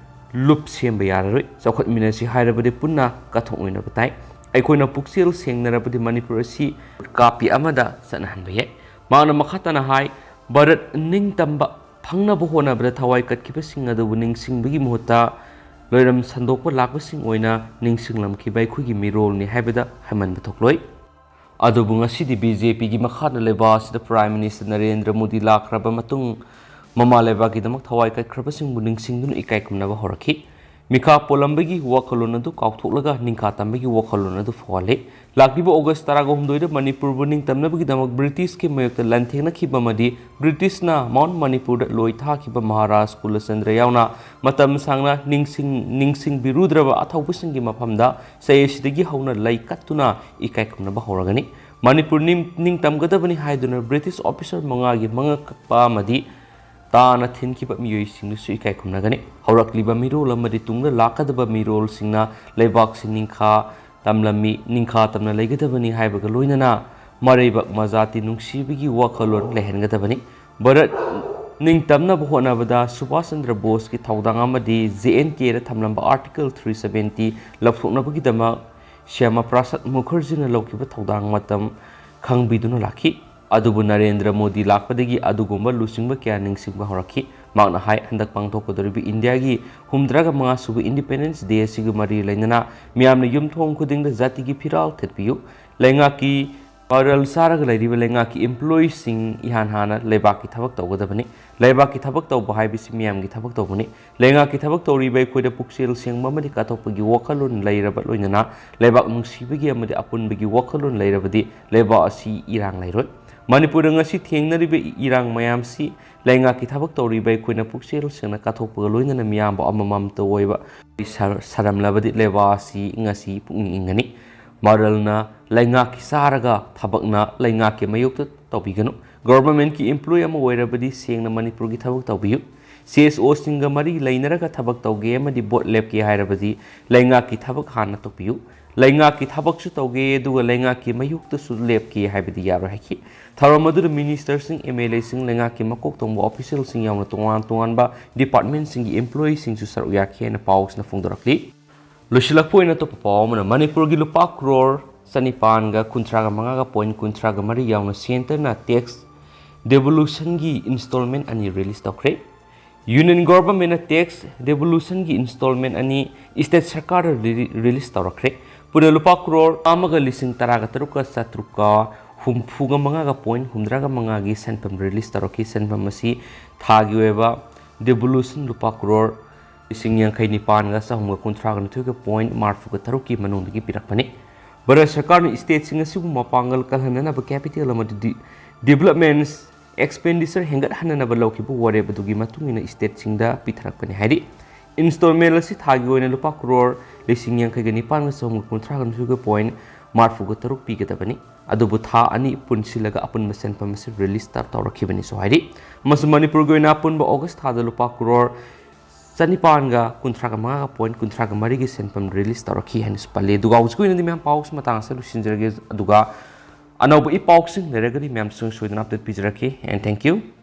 ꯂꯨꯞ ꯁꯦꯝꯕ ꯌꯥꯔꯔꯣꯏ꯫ ꯆꯥꯎꯈꯠꯃꯤꯟꯅꯁꯤ ꯍꯥꯏꯔꯕꯗꯤ ꯄꯨꯟꯅ ꯀꯠꯊꯣꯛꯃꯤꯟꯅꯕ ꯇꯥꯏ꯫ ꯑꯩꯈꯣꯏꯅ ꯄꯨꯛꯆꯦꯜ ꯁꯦꯡꯅꯔꯕꯗꯤ ꯃꯅꯤꯄꯨꯔ ꯑꯁꯤ ꯀꯥꯞꯄꯤ ꯑꯃꯗ ꯆꯠꯅꯍꯟꯕ ꯌꯥꯏ꯫ ꯃꯍꯥꯛꯅ ꯃꯈꯥ ꯇꯥꯅ ꯍꯥꯏ, ꯚꯥꯔꯠ ꯅꯤꯡꯇꯝꯕ ꯐꯪꯅꯕ ꯍꯣꯠꯅꯕꯗ ꯊꯋꯥꯏ ꯀꯠꯈꯤꯕꯁꯤꯡ ꯑꯗꯨꯕꯨ ꯅꯤꯡꯁꯤꯡꯕꯒꯤ ꯃꯍꯨꯠꯇ ꯂꯣꯏꯔꯝ ꯁꯟꯗꯣꯛꯄ ꯂꯥꯛꯄꯁꯤꯡ ꯑꯣꯏꯅ ꯅꯤꯡꯁꯤꯡꯂꯝꯈꯤꯕ ꯑꯩꯈꯣꯏꯒꯤ ꯃꯤꯔꯣꯜꯅꯤ ꯍꯥꯏꯕꯗ ꯍꯥꯏꯃꯟꯕ ꯊꯣꯛꯂꯣꯏ꯫ ꯑꯗꯨꯕꯨ ꯉꯁꯤꯗꯤ ꯕꯤ ꯖꯦ ꯄꯤꯒꯤ ꯃꯈꯥꯗ ꯂꯩꯕꯥꯛ ꯑꯁꯤꯗ ꯄ꯭ꯔꯥꯏꯝ ꯃꯤꯅꯤꯁꯇꯔ ꯅꯔꯦꯟꯗ꯭ꯔ ꯃꯣꯗꯤ ꯂꯥꯛꯈ꯭ꯔꯕ ꯃꯇꯨꯡ, ꯃꯃꯥ ꯂꯩꯕꯥꯛꯀꯤꯗꯃꯛ ꯊꯋꯥꯏ ꯀꯠꯈ꯭ꯔꯕꯁꯤꯡꯕꯨ ꯅꯤꯡꯁꯤꯡꯗꯨꯅ ꯏꯀꯥꯏ ꯈꯨꯝꯅꯕ ꯍꯧꯔꯛꯈꯤ꯫ ꯃꯤꯈꯥ ꯄꯣꯜꯂꯝꯕꯒꯤ ꯋꯥꯈꯜꯂꯣꯟ ꯑꯗꯨ ꯀꯥꯎꯊꯣꯛꯂꯒ ꯅꯤꯡꯈꯥ ꯇꯝꯕꯒꯤ ꯋꯥꯈꯜꯂꯣꯟ ꯑꯗꯨ ꯐꯥꯎꯍꯜꯂꯤ꯫ ꯂꯥꯛꯂꯤꯕ ꯑꯣꯒꯁ ꯇꯔꯥꯍꯨꯝꯗꯣꯏꯗ ꯃꯅꯤꯄꯨꯔꯕꯨ ꯅꯤꯡꯇꯝꯅꯕꯒꯤꯗꯃꯛ ꯕ꯭ꯔꯤꯇꯤꯁꯀꯤ ꯃꯥꯌꯣꯛꯇ ꯂꯥꯟꯊꯦꯡꯅꯈꯤꯕ ꯑꯃꯗꯤ ꯕ꯭ꯔꯤꯇꯤꯁꯅ ꯃꯥꯎꯟꯠ ꯃꯅꯤꯄꯨꯔꯗ ꯂꯣꯏ ꯊꯥꯈꯤꯕ ꯃꯍꯥꯔꯥꯖ ꯀꯨꯂꯆꯟꯗ꯭ꯔ ꯌꯥꯎꯅ ꯃꯇꯝ ꯁꯥꯡꯅ ꯅꯤꯡꯁꯤꯡ-, ꯅꯤꯡꯁꯤꯡꯕꯤꯔꯨꯗ꯭ꯔꯕ ꯑꯊꯧꯕꯁꯤꯡꯒꯤ ꯃꯐꯝꯗ ꯆꯍꯤ ꯑꯁꯤꯗꯒꯤ ꯍꯧꯅ ꯂꯩ ꯀꯠꯇꯨꯅ ꯏꯀꯥꯏ ꯈꯨꯝꯅꯕ ꯍꯧꯔꯒꯅꯤ꯫ ꯃꯅꯤꯄꯨꯔ ꯅꯤꯡ-, ꯅꯤꯡꯇꯝꯒꯗꯕꯅꯤ ꯍꯥꯏꯗꯨꯅ ꯕ꯭ꯔꯤꯇꯤꯁ ꯑꯣꯐꯤꯁꯔ ꯃꯉꯥꯒꯤ ꯃꯉꯛ ꯀꯛꯄ ꯑꯃꯗꯤ ꯇꯥꯅ ꯊꯤꯟꯈꯤꯕ ꯃꯤꯑꯣꯏꯁꯤꯡꯗꯨꯁꯨ ꯏꯀꯥꯏ ꯈꯨꯝꯅꯒꯅꯤ꯫ ꯍꯧꯔꯛꯂꯤꯕ ꯃꯤꯔꯣꯜ ꯑꯃꯗꯤ ꯇꯨꯡꯗ ꯂꯥꯛꯀꯗꯕ ꯃꯤꯔꯣꯜꯁꯤꯡꯅ ꯂꯩꯕꯥꯛꯁꯤ ꯅꯤꯡꯈꯥ ꯇꯝꯂꯝꯃꯤ, ꯅꯤꯡꯈꯥ ꯇꯝꯅ ꯂꯩꯒꯗꯕꯅꯤ ꯍꯥꯏꯕꯒ ꯂꯣꯏꯅꯅ ꯃꯔꯩꯕꯥꯛ ꯃꯖꯥꯇꯤ ꯅꯨꯡꯁꯤꯕꯒꯤ ꯋꯥꯈꯜꯂꯣꯟ ꯂꯩꯍꯟꯒꯗꯕꯅꯤ꯫ ꯚꯥꯔꯠ ꯅꯤꯡꯇꯝꯅꯕ ꯍꯣꯠꯅꯕꯗ ꯁꯨꯚꯥꯁ ꯆꯟꯗ꯭ꯔ ꯕꯣꯁꯀꯤ ꯊꯧꯗꯥꯡ ꯑꯃꯗꯤ ꯖꯦ ꯑꯦꯟ ꯀꯦꯗ ꯊꯝꯂꯝꯕ ꯑꯥꯔꯇꯤꯀꯜ ꯊ꯭ꯔꯤ ꯁꯚꯦꯟꯇꯤ ꯂꯧꯊꯣꯛꯅꯕꯒꯤꯗꯃꯛ ꯁ꯭ꯌꯥꯃꯥ ꯄ꯭ꯔꯁꯥꯗ ꯃꯨꯈꯔꯖꯤꯅ ꯂꯧꯈꯤꯕ ꯊꯧꯗꯥꯡ ꯃꯇꯝ ꯈꯪꯕꯤꯗꯨꯅ ꯂꯥꯛꯈꯤ꯫ ꯑꯗꯨꯕꯨ ꯅꯔꯦꯟꯗ꯭ꯔ ꯃꯣꯗꯤ ꯂꯥꯛꯄꯗꯒꯤ ꯑꯗꯨꯒꯨꯝꯕ ꯂꯨꯆꯤꯡꯕ ꯀꯌꯥ ꯅꯤꯡꯁꯤꯡꯕ ꯍꯧꯔꯛꯈꯤ꯫ ꯃꯍꯥꯛꯅ ꯍꯥꯏ, ꯍꯟꯗꯛ ꯄꯥꯡꯊꯣꯛꯀꯗꯧꯔꯤꯕ ꯏꯟꯗꯤꯌꯥꯒꯤ ꯍꯨꯝꯗ꯭ꯔꯥꯒ ꯃꯉꯥ ꯁꯨꯕ ꯏꯟꯗꯤꯄꯦꯟꯗꯦꯟꯁ ꯗꯦ ꯑꯁꯤꯒ ꯃꯔꯤ ꯂꯩꯅꯅ ꯃꯤꯌꯥꯝꯅ ꯌꯨꯝꯊꯣꯡ ꯈꯨꯗꯤꯡꯗ ꯖꯥꯇꯤꯒꯤ ꯐꯤꯔꯥꯜ ꯊꯦꯠꯄꯤꯌꯨ꯫ ꯂꯩꯉꯥꯛꯀꯤ ꯃꯔꯜ ꯆꯥꯔꯒ ꯂꯩꯔꯤꯕ ꯂꯩꯉꯥꯛꯀꯤ ꯏꯝꯄ꯭ꯂꯣꯌꯤꯁꯤꯡ ꯏꯍꯥꯟ ꯍꯥꯟꯅ ꯂꯩꯕꯥꯛꯀꯤ ꯊꯕꯛ ꯇꯧꯒꯗꯕꯅꯤ꯫ ꯂꯩꯕꯥꯛꯀꯤ ꯊꯕꯛ ꯇꯧꯕ ꯍꯥꯏꯕꯁꯤ ꯃꯤꯌꯥꯝꯒꯤ ꯊꯕꯛ ꯇꯧꯕꯅꯤ꯫ ꯂꯩꯉꯥꯛꯀꯤ ꯊꯕꯛ ꯇꯧꯔꯤꯕ ꯑꯩꯈꯣꯏꯗ ꯄꯨꯛꯆꯦꯜ ꯁꯦꯡꯕ ꯑꯃꯗꯤ ꯀꯠꯊꯣꯛꯄꯒꯤ ꯋꯥꯈꯜꯂꯣꯟ ꯂꯩꯔꯕ ꯂꯣꯏꯅꯅ ꯂꯩꯕꯥꯛ ꯅꯨꯡꯁꯤꯕꯒꯤ ꯑꯃꯗꯤ ꯑꯄꯨꯟꯕꯒꯤ ꯋꯥꯈꯜꯂꯣꯟ ꯂꯩꯔꯕꯗꯤ ꯂꯩꯕꯥꯛ ꯑꯁꯤ ꯏꯔꯥꯡ ꯂꯩꯔꯣꯏ꯫ ꯃꯅꯤꯄꯨꯔꯗ ꯉꯁꯤ ꯊꯦꯡꯅꯔꯤꯕ ꯏꯔꯥꯡ ꯃꯌꯥꯝꯁꯤ ꯂꯩꯉꯥꯛꯀꯤ ꯊꯕꯛ ꯇꯧꯔꯤꯕ ꯑꯩꯈꯣꯏꯅ ꯄꯨꯛꯆꯦꯜ ꯁꯦꯡꯅ ꯀꯠꯊꯣꯛꯄꯒ ꯂꯣꯏꯅꯅ ꯃꯤꯌꯥꯝꯕꯨ ꯑꯃꯃꯝꯇ ꯑꯣꯏꯕ ꯁꯥ-, ꯁꯥꯔꯝꯂꯕꯗꯤ ꯂꯩꯕꯥꯛ ꯑꯁꯤ ꯉꯁꯤ ꯄꯨꯛꯅꯤꯡ ꯏꯪꯒꯅꯤ꯫ ꯃꯔꯜꯅ ꯂꯩꯉꯥꯛꯀꯤ ꯆꯥꯔꯒ ꯊꯕꯛꯅ ꯂꯩꯉꯥꯛꯀꯤ ꯃꯥꯌꯣꯛꯇ ꯇꯧꯕꯤꯒꯅꯨ꯫ ꯒꯣꯚꯔꯟꯃꯦꯟꯠꯀꯤ ꯏꯝꯄ꯭ꯂꯣꯌꯤ ꯑꯃ ꯑꯣꯏꯔꯕꯗꯤ ꯁꯦꯡꯅ ꯃꯅꯤꯄꯨꯔꯒꯤ ꯊꯕꯛ ꯇꯧꯕꯤꯌꯨ꯫ ꯁꯤ ꯑꯦꯁ ꯑꯣꯁꯤꯡꯒ ꯃꯔꯤ ꯂꯩꯅꯔꯒ ꯊꯕꯛ ꯇꯧꯒꯦ ꯑꯃꯗꯤ ꯚꯣꯠ ꯂꯦꯞꯀꯦ ꯍꯥꯏꯔꯕꯗꯤ ꯂꯩꯉꯥꯛꯀꯤ ꯊꯕꯛ ꯍꯥꯟꯅ ꯇꯧꯕꯤꯌꯨ꯫ ꯂꯩꯉꯥꯛꯀꯤ ꯊꯕꯛꯁꯨ ꯇꯧꯒꯦ ꯑꯗꯨꯒ ꯂꯩꯉꯥꯛꯀꯤ ꯃꯥꯌꯣꯛꯇꯁꯨ ꯂꯦꯞꯀꯦ ꯍꯥꯏꯕꯗꯤ ꯌꯥꯔꯣꯏ ꯍꯥꯏꯈꯤ꯫ ꯊꯧꯔꯝ ꯑꯗꯨꯗ ꯃꯤꯅꯤꯁꯇꯔꯁꯤꯡ, ꯑꯦꯝ ꯑꯦꯜ ꯑꯦꯁꯤꯡ, ꯂꯩꯉꯥꯛꯀꯤ ꯃꯀꯣꯛ ꯊꯣꯡꯕ ꯑꯣꯐꯤꯁꯤꯌꯦꯜꯁꯤꯡ ꯌꯥꯎꯅ ꯇꯣꯉꯥꯟ ꯇꯣꯉꯥꯟꯕ ꯗꯤꯄꯥꯔꯠꯃꯦꯟꯠꯁꯤꯡꯒꯤ ꯏꯝꯄ꯭ꯂꯣꯌꯤꯁꯤꯡꯁꯨ ꯁꯔꯨꯛ ꯌꯥꯈꯤ ꯍꯥꯏꯅ ꯄꯥꯎꯁꯤꯅ ꯐꯣꯡꯗꯣꯔꯛꯂꯤ꯫ ꯂꯣꯏꯁꯤꯜꯂꯛꯄ ꯑꯣꯏꯅ ꯑꯇꯣꯞꯄ ꯄꯥꯎ ꯑꯃꯅ, ꯃꯅꯤꯄꯨꯔꯒꯤ ꯂꯨꯄꯥ ꯀ꯭ꯔꯣꯔ ꯆꯅꯤꯄꯥꯟꯒ ꯀꯨꯟꯊ꯭ꯔꯥꯒ ꯃꯉꯥꯒ ꯄꯣꯏꯟ ꯀꯨꯟꯊ꯭ꯔꯥꯒ ꯃꯔꯤ ꯌꯥꯎꯅ ꯁꯦꯟꯇꯔꯅ ꯇꯦꯛꯁ ꯗꯦꯚꯣꯂꯨꯁꯟꯒꯤ ꯏꯟꯁꯇꯣꯜꯃꯦꯟꯠ ꯑꯅꯤ ꯔꯤꯂꯤꯁ ꯇꯧꯈ꯭ꯔꯦ꯫ ꯌꯨꯅꯤꯌꯟ ꯒꯣꯚꯔꯟꯃꯦꯟꯠꯅ ꯇꯦꯛꯁ ꯗꯦꯚꯣꯂꯨꯁꯟꯒꯤ ꯏꯟꯁꯇꯣꯜꯃꯦꯟꯠ ꯑꯅꯤ ꯁ꯭ꯇꯦꯠ ꯁꯔꯀꯥꯔꯗ ꯔꯤꯂꯤ-, ꯔꯤꯂꯤꯁ ꯇꯧꯔꯛꯈ꯭ꯔꯦ꯫ ꯄꯨꯟꯅ ꯂꯨꯄꯥ ꯀ꯭ꯔꯣꯔ ꯑꯃꯒ ꯂꯤꯁꯤꯡ ꯇꯔꯥꯒ ꯇꯔꯨꯛꯀ ꯆꯥꯇ꯭ꯔꯨꯛꯀ ꯍꯨꯝꯐꯨꯒ ꯃꯉꯥꯒ ꯄꯣꯏꯟ ꯍꯨꯝꯗ꯭ꯔꯥꯒ ꯃꯉꯥꯒꯤ ꯁꯦꯟꯐꯝ ꯔꯤꯂꯤꯁ ꯇꯧꯔꯛꯈꯤ꯫ ꯁꯦꯟꯐꯝ ꯑꯁꯤ ꯊꯥꯒꯤ ꯑꯣꯏꯕ ꯗꯦꯚꯣꯂꯨꯁꯟ ꯂꯨꯄꯥ ꯀ꯭ꯔꯣꯔ ꯂꯤꯁꯤꯡ ꯌꯥꯡꯈꯩ ꯅꯤꯄꯥꯟꯒ ꯆꯍꯨꯝꯒ ꯀꯨꯟꯊ꯭ꯔꯥꯒ ꯅꯤꯊꯣꯏꯒ ꯄꯣꯏꯟ ꯃꯔꯤꯐꯨꯒ ꯇꯔꯨꯛꯀꯤ ꯃꯅꯨꯡꯗꯒꯤ ꯄꯤꯔꯛꯄꯅꯤ꯫ ꯚꯥꯔꯠ ꯁꯔꯀꯥꯔꯅ ꯁ꯭ꯇꯦꯠꯁꯤꯡ ꯑꯁꯤꯕꯨ ꯃꯄꯥꯡꯒꯜ ꯀꯜꯍꯟꯅꯅꯕ ꯀꯦꯄꯤꯇꯦꯜ ꯑꯃꯗꯤ ꯗꯤ-, ꯗꯤꯚꯂꯞꯃꯦꯟꯠ ꯑꯦꯛꯁꯄꯦꯟꯗꯤꯆꯔ ꯍꯦꯟꯒꯠꯍꯟꯅꯅꯕ ꯂꯧꯈꯤꯕ ꯋꯥꯔꯦꯞ ꯑꯗꯨꯒꯤ ꯃꯇꯨꯡ ꯏꯟꯅ ꯁ꯭ꯇꯦꯠꯁꯤꯡꯗ ꯄꯤꯊꯔꯛꯄꯅꯤ ꯍꯥꯏꯔꯤ꯫ ꯏꯟꯁꯇꯣꯜꯃꯦꯟꯠ ꯑꯁꯤ ꯊꯥꯒꯤ ꯑꯣꯏꯅ ꯂꯨꯄꯥ ꯀ꯭ꯔꯣꯔ ꯂꯤꯁꯤꯡ ꯌꯥꯡꯈꯩꯒ ꯅꯤꯄꯥꯟꯒ ꯆꯍꯨꯝꯒ ꯀꯨꯟꯊ꯭ꯔꯥꯒ ꯅꯤꯊꯣꯏꯒ ꯄꯣꯏꯟ ꯃꯔꯤꯐꯨꯒ ꯇꯔꯨꯛ ꯄꯤꯒꯗꯕꯅꯤ꯫ ꯑꯗꯨꯕꯨ ꯊꯥ ꯑꯅꯤ ꯄꯨꯟꯁꯤꯜꯂꯒ ꯑꯄꯨꯟꯕ ꯁꯦꯟꯐꯝ ꯑꯁꯤ ꯔꯤꯂꯤꯁ ꯇꯧ-, ꯇꯧꯔꯛꯈꯤꯕꯅꯤꯁꯨ ꯍꯥꯏꯔꯤ꯫ ꯑꯃꯁꯨꯡ ꯃꯅꯤꯄꯨꯔꯒꯤ ꯑꯣꯏꯅ ꯑꯄꯨꯟꯕ ꯑꯣꯒꯁ ꯊꯥꯗ ꯂꯨꯄꯥ ꯀ꯭ꯔꯣꯔ ꯆꯅꯤꯄꯥꯟꯒ ꯀꯨꯟꯊ꯭ꯔꯥꯒ ꯃꯉꯥꯒ ꯄꯣꯏꯟ ꯀꯨꯟꯊ꯭ꯔꯥꯒ ꯃꯔꯤꯒꯤ ꯁꯦꯟꯐꯝ ꯔꯤꯂꯤꯁ ꯇꯧꯔꯛꯈꯤ ꯍꯥꯏꯅꯁꯨ ꯄꯜꯂꯤ꯫ ꯑꯗꯨꯒ ꯍꯧꯖꯤꯛꯀꯤ ꯑꯣꯏꯅꯗꯤ ꯃꯌꯥꯝ ꯄꯥꯎꯁꯤ ꯃꯇꯥꯡ ꯑꯁꯤꯗ ꯂꯣꯏꯁꯤꯟꯖꯔꯒꯦ꯫ ꯑꯗꯨꯒ ꯑꯅꯧꯕ ꯏ ꯄꯥꯎꯁꯤꯡ ꯂꯩꯔꯒꯗꯤ ꯃꯌꯥꯝꯁꯤꯡ ꯁꯣꯏꯗꯅ ꯑꯞꯗꯦꯠ ꯄꯤꯖꯔꯛꯈꯤ꯫ And thank you.